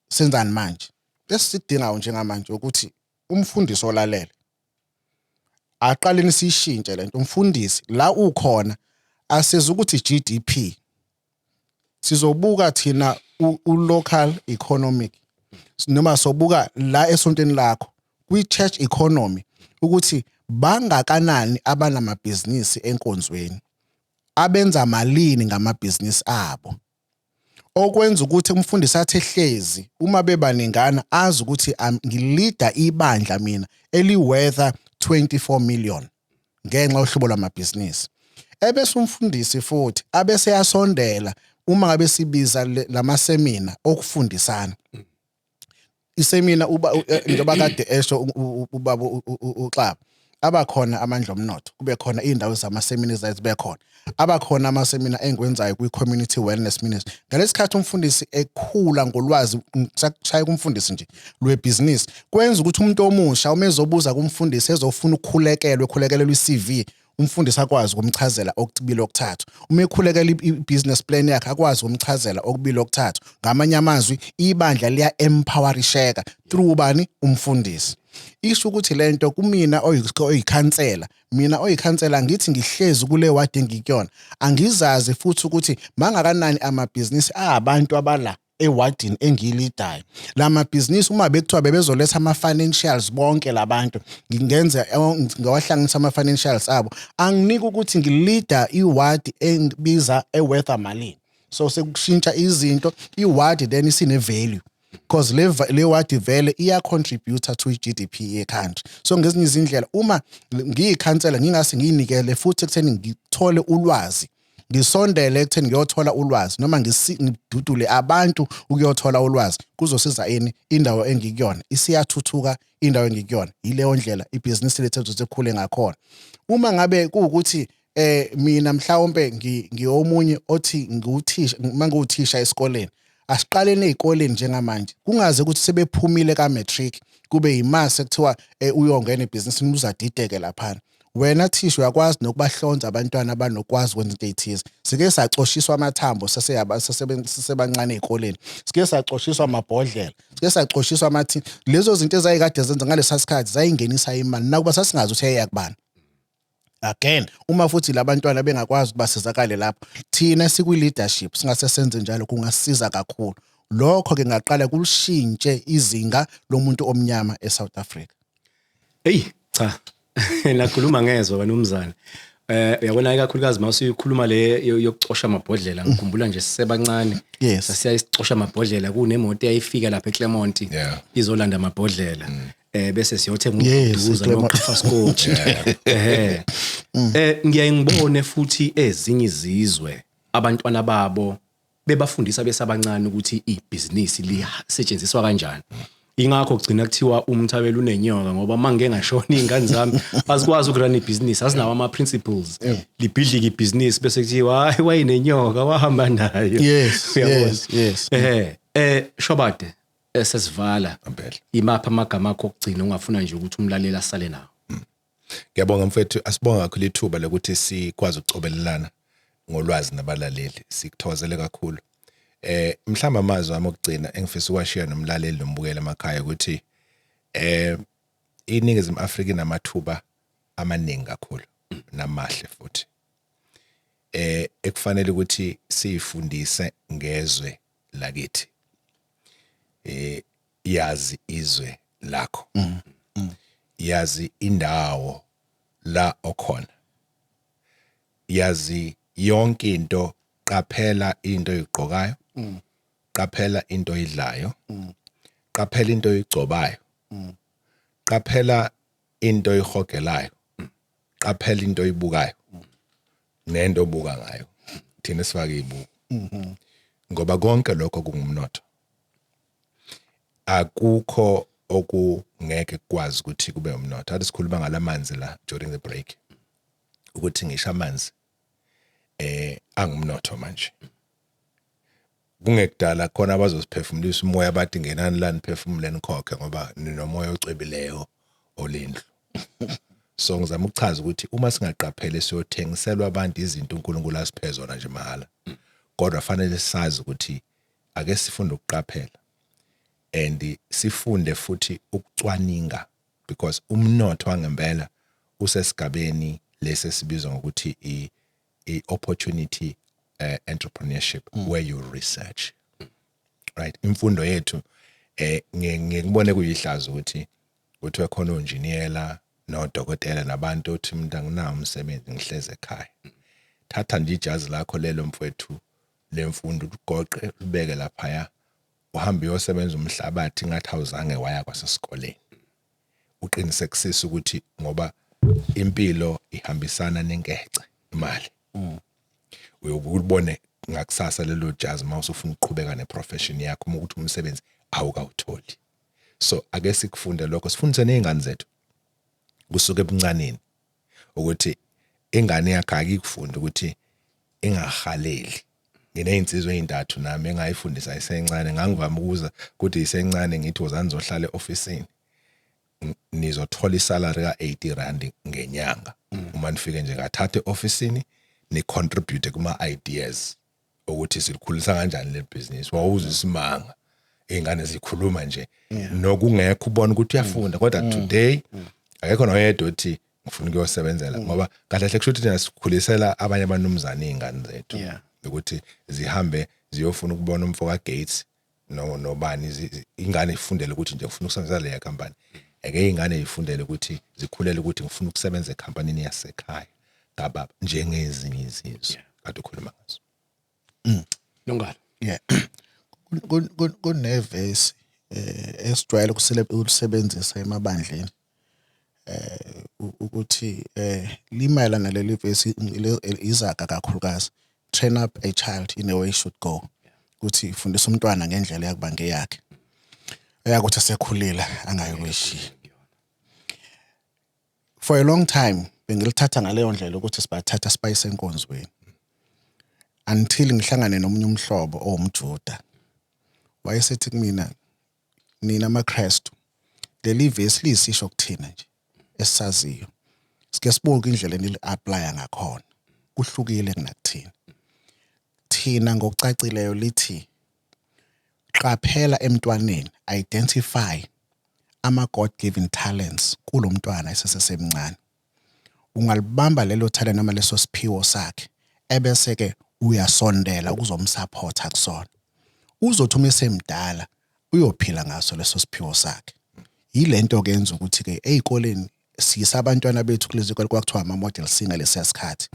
senzani manje? Esidingayo njengamanje ukuthi umfundisi olalele aqaleni siyishintshe lento. Umfundisi la ukhona aseze ukuthi GDP sizobuka thina u-local economic, noma sobuka la esontweni lakho kwi-church economy ukuthi bangakanani abanamabhizinisi enkonzweni, abenza malini ngamabhizinisi abo, okwenza ukuthi umfundisi athi ehlezi uma bebaningana azi ukuthi ngilida ibandla mina eliworth 24 million ngenxa yohlobo lwamabhizinisi. Ebese umfundisi futhi abese yasondela uma ngabe sibiza lamasemina okufundisana. Isemina uba njengoba kade esho ubaba uXaba, abakhona amandla omnotho, kube khona iy'ndawo zamasemina ezazibe khona, abakhona amasemina engikwenzayo kwi-community wellness ministry. Ngalesikhathi umfundisi ekhula ngolwazi, ngisashaya kumfundisi nje lwebhizinisi, kwenza ukuthi umuntu omusha uma ezobuza kumfundisi ezofuna ukukhulekelwa, ekhulekelelwa i-CV, umfundisi akwazi ukumchazela okubili okuthathu. Uma ekhulekela i-business plan yakhe, akwazi ukumchazela okubili okuthathu. Ngamanye amazwi, ibandla liya-empowerisheka through bani? Umfundisi. Isho ukuthi lento kumina oyikhansela, mina oyikhansela ngithi ngihlezi kule wadi engikuyona, angizazi futhi ukuthi mangakanani amabhizinisi abantu abala ewadini engiyilidayo. La mabhizinisi uma bekuthiwa bebezoletha ama-financials bonke labantu, ngingenza ngawahlanganisa ama-financials abo, anginika ukuthi ngilida iwadi engibiza eworth malini. So sekushintsha izinto, iwadi then isine value because le wadi vele iya contribute to i-GDP ye-country. So ngezinye izindlela uma ngiyikhansela ngingase ngiyinikele futhi ekutheni ngithole ulwazi Ngisondele ekutheni ngiyothola ulwazi noma ngidudule abantu ukuyothola ulwazi. Kuzosiza ini? Indawo engikuyona isiyathuthuka, indawo engikuyona yileyo ndlela ibhizinisi lethu ezothi likhule ngakhona. Uma ngabe kuwukuthi mina mhlawumbe ngiyomunye othi ngiwuthisha, mangiwuthisha esikoleni, asiqaleni ezikoleni njengamanje, kungaze ukuthi sebephumile ka matric kube yimase kuthiwa uyongena ebhizinisini, uzadideke laphana. Wena thisha uyakwazi nokubahlonza abantwana abanokwazi ukwenza into ey'thize. Sike sacoshiswa amathambo sisebancane ey'koleni, sike sacoshiswa amabhodlela, sike sacoshiswa amathini. Lezo zinto ezayikade zenza ngalesa sikhathi zayingenisa imali, nakuba sasingazi ukuthi yayiyakubani. Again, uma futhi labantwana bengakwazi ukuthi basizakale lapho, thina sikwi-leadership singase senze njalo, kungasiza kakhulu lokho ke, ngaqala kulishintshe izinga lomuntu omnyama eSouth Africa. Hey cha, nakhuluma ngezwe banumzane. Uyabona, ikakhulukazi mawusuyikhuluma le yokucosha amabhodlela, ngikhumbula nje sisebancane sasiya isicosha amabhodlela, kunemoto eyayifika lapha eClermont izolanda amabhodlela, bese siyothenga uduza noqhafa scotch. Ngiyaye ngibone futhi ezinye izizwe abantwana babo bebafundisa besabancane ukuthi ibhizinisi lisetshenziswa kanjani. Ingakho kugcina kuthiwa umthabela unenyoka, ngoba uma ngike ngashona, iy'ngane zami azikwazi ukurana ibhizinisi, azinawo ama-principles, libhidlike ibhizinisi, bese kuthiwa hayi, wayinenyoka, wahamba nayo. Uyabona? Yes. Shobade, sesivala. Impela. Imaphi amagama akho okugcina ungafuna nje ukuthi umlaleli asale nawo? Ngiyabonga mfethu, asibonga kakhulu ithuba lokuthi sikwazi ukucobelelana ngolwazi nabalaleli. Sikuthokozele kakhulu. Mhlawumbe amazwi ami okugcina engifisa ukwashiya nomlaleli nombukeli emakhaya ukuthi iNingizimu Afrika inamathuba amaningi kakhulu namahle futhi. Ekufanele ukuthi sifundise ngezwe lakithi. Yazi izwe lakho. Yazi indawo la okhona. Yazi yonke into, qaphela into oyigqokayo. Qaphela into oyidlayo. Qaphela into oyigcobayo. Qaphela into oyihogelayo. Qaphela into oyibukayo. Nento obuka ngayo. Thina sifake ibuko. Ngoba konke lokho kungumnotho. Akukho okungeke kukwazi ukuthi kube umnotho. Athi sikhuluma ngalamanzi la during the break. Ukuthi ngisho amanzi angumnotho manje. Kungekudala khona abazosiphefumulisa umoya, bathi ngenani la niphefumule, nikhokhe ngoba ninomoya ocwebileyo olendlu. So ngizama ukuchaza ukuthi uma singaqaphele siyothengiselwa abantu izinto uNkulunkulu asiphe zona nje mahala. Kodwa fanele sazi ukuthi ake sifunde ukuqaphela and sifunde futhi ukucwaninga, because umnotho wangempela usesigabeni lesi esibizwa ngokuthi i opportunity entrepreneurship, where you research, right? Imfundo yethu, ngikubone kuyihlazo ukuthi kuthiwe khona onjiniyela nodokotela nabantu othi umuntu anginawo umsebenzi, ngihleze ekhaya. Thatha nje ijazi lakho lelo mfowethu lemfundo, ugoqe, ubeke laphaya, uhambe uyosebenza umhlabathi ngathi awuzange waya kwasesikoleni. Uqinisekisisa ukuthi, ngoba impilo ihambisana nenkece, imali, uyobone ngakusasa lelo jazi uma usufuna ukuqhubeka neprofession yakho, uma ukuthi umsebenzi awukawutholi. So ake sikufunde lokho, sifundise nezingane zethu kusuka ebuncaneni, ukuthi ingane yakhe akikufunda ukuthi ingahaleli. Nginezinsizwa ezintathu nami engayifundisa isencane. Ngangivama ukuza kuthi isencane ngithi, "Wozani nizohlala eofisini, nizothola isalary ka-80 rand ngenyanga. Uma nifike nje kathathe eofisini, ni contribute kuma ideas ukuthi silikhulisa kanjani le business." Wawuza isimanga, ingane zikhuluma nje nokungekho, ubona ukuthi uyafunda. Kodwa today akekho noyedwa othi ngifuna ukuyosebenzela, ngoba kahle kahle kusho ukuthi thina sikhulisela abanye abanumzane iy'ngane zethu ukuthi zihambe ziyofuna ukubona umfo kaGates no nobani. Ingane ifundele ukuthi nje ngifuna ukusebenzela leya company. Eke ingane ifundele ukuthi zikhulele ukuthi ngifuna ukusebenza ecompanyini yasekhaya kababa, njengezinye izizwe kade ukhuluma ngazo. Nongalo. Yeah. Kunevesi esijwayele ukulisebenzisa emabandleni ukuthi limayelana leli vesi, izaga kakhulukazi. Train up a child in a way he should go, ukuthi fundisa umntwana ngendlela yakuba ngeyakhe, eyakuthi esekhulile angayikuyishiya. For a long time bengilithatha ngaleyo ndlela ukuthi sibathatha sibayise enkonzweni, until ngihlangane nomunye umhlobo owumJuda, wayesethi kumina, "Nina amaKristu, leli vesi liyisisho kuthina nje esisaziyo. Sike sibuke indlela enili-applya ngakhona, kuhlukile kunakuthina. Thina ngokucacileyo lithi qaphela emntwaneni, identify ama God given talents kulomntwana esesemncane. Ungalibamba lelo talent noma leso siphiwo sakhe, ebese ke uyasondela ukuzomsupporta kusona. Uzothi uma esemdala uyophila ngaso leso siphiwo sakhe." Yilento ke yenza ukuthi ke ezikoleni siyisa abantwana bethu kulezi zikole kwakuthiwa ama-model C ngalesiya sikhathi.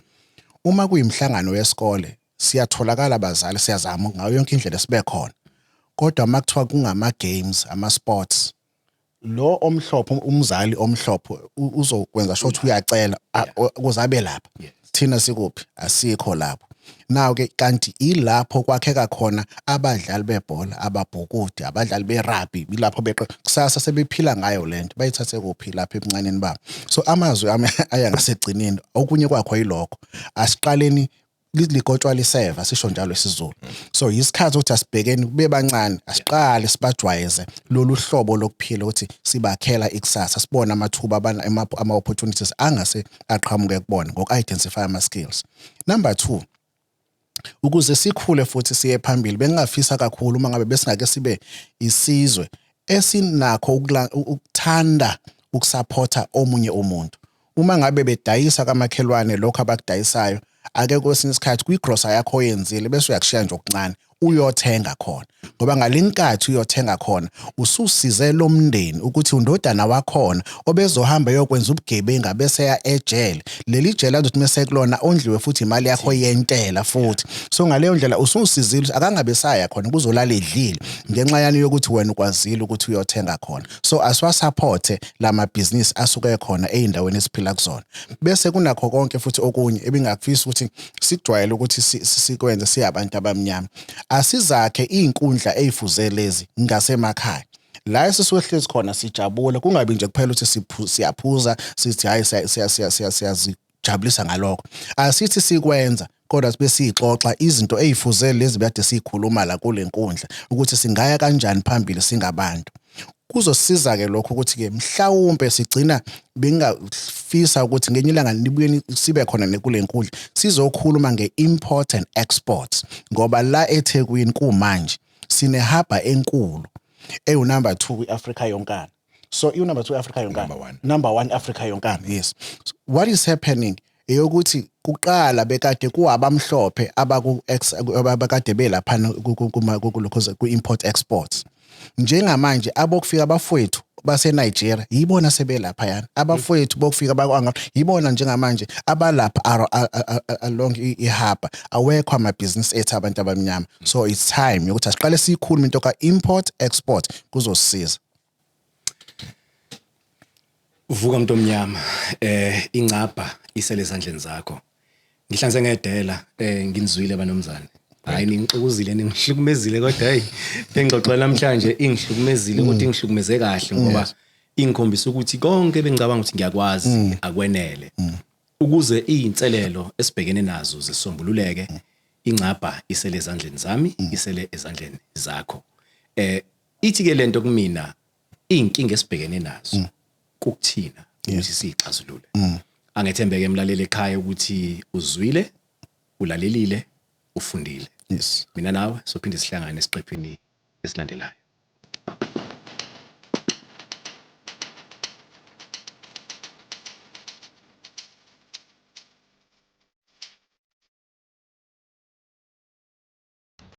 Uma kuyimihlangano yesikole siyatholakala abazali, siyazama ngayo yonke indlela sibe khona, kodwa uma kuthiwa kungama-games, ama-sports, lo omhlophe, umzali omhlophe uzokwenza sure ukuthi uyacela ukuze abe lapha. Thina sikuphi? Asikho lapho. Now ke kanti ilapho kwakheka khona abadlali bebhola, ababhukudi, abadlali berugby, ilapho beqe kusasa sebephila ngayo lento. Bayithathe kuphi? Lapha ebuncaneni babo. So amazwi ami aya ngasegcineni, okunye kwakho yilokho: asiqaleni, ligotshwa liseva, sisho njalo isiZulu. So isikhathi ukuthi asibhekeni kube bancane, asiqale sibajwayeze lolu hlobo lokuphila ukuthi sibakhela ikusasa, sibone amathuba ama opportunities angase aqhamuke kubona ngoku-identify ama skills. Number 2, ukuze sikhule futhi siye phambili, bengingafisa kakhulu uma ngabe besingake sibe isizwe esinakho ukuthanda ukusupporta omunye umuntu. Uma ngabe bedayisa kamakhelwane lokho abakudayisayo, ake kwesinye isikhathi kwigrosa yakho oyenzile bese uyakushiya nje okuncane uyothenga khona, ngoba ngalenkathi uyothenga khona ususize lo mndeni ukuthi undodana wakhona obezohamba eyokwenza ubugebengu bese ya ejele, leli jele azothi mase kulona ondliwe futhi imali yakho yentela futhi. So ngaleyo ndlela ususizile ukuthi akangabe saya khona, kuzolala edlile ngenxa yani yokuthi wena ukwazile ukuthi uyothenga khona. So asiwasupporte lamabhizinisi asuke khona ey'ndaweni esiphila kuzona. Bese kunakho konke futhi okunye ebengakufisa ukuthi sikujwayele ukuthi sikwenze siyabantu abamnyama: asizakhe iy'nkundla ey'fuze lezi ngasemakhaya la esisuke hlezi khona sijabule, kungabi nje kuphela ukuthi siyaphuza, sithi hayi, siyazijabulisa ngalokho. Asithi sikwenza kodwa sibe siyixoxa izinto ey'fuze lezi bekade siyikhuluma la kule nkundla, ukuthi singaya kanjani phambili singabantu. Kuzosiza-ke lokho ukuthi-ke mhlawumpe sigcina bengingafisa ukuthi ngenye ilanga nibuye sibe khona kule nkundla sizokhuluma nge-import and export, ngoba la eThekwini kumanje sine-harbour enkulu ewu-number 2 kwi-Afrika yonkana. So iwu-number 2 e-Afrika yonkana. Number one. Number 1 Afrika yonkana, yes. So what is happening eyokuthi kuqala bekade kuwabamhlophe abaku abakade belaphana ku-import exports. Njengamanje abokufika abafowethu base-Nigeria yibona sebelaphayana, abafowethu bokufika bakwa yibona njengamanje abalapha along i-harbour. Awekho amabhizinisi ethu abantu abamnyama. So it's time yokuthi asiqale siyikhulume into ka-import export, kuzosisiza. Vuka mntu omnyama, ingcabha isele ezandleni zakho. Ngihlanze ngedela, nginizwile banomzane. Hayi, ningixokozile, ningihlukumezile, kodwa hey, lengxoxo namhlanje ingihlukumezile, kodwa ingihlukumeze kahle ngoba ingikhombisa ukuthi konke bengicabanga ukuthi ngiyakwazi akwenele. Ukuze izinselelo esibhekene nazo zisombululeke, ingcabha isele ezandleni zami, isele ezandleni zakho. Ithi ke lento kumina, inkinga esibhekene nazo kukuthina ukuthi siyixazulule. Angethembeke emlaleli ekhaya ukuthi uzwile, ulalelile, ufundile. Mina nawe sophinde sihlangane esiqephini esilandelayo.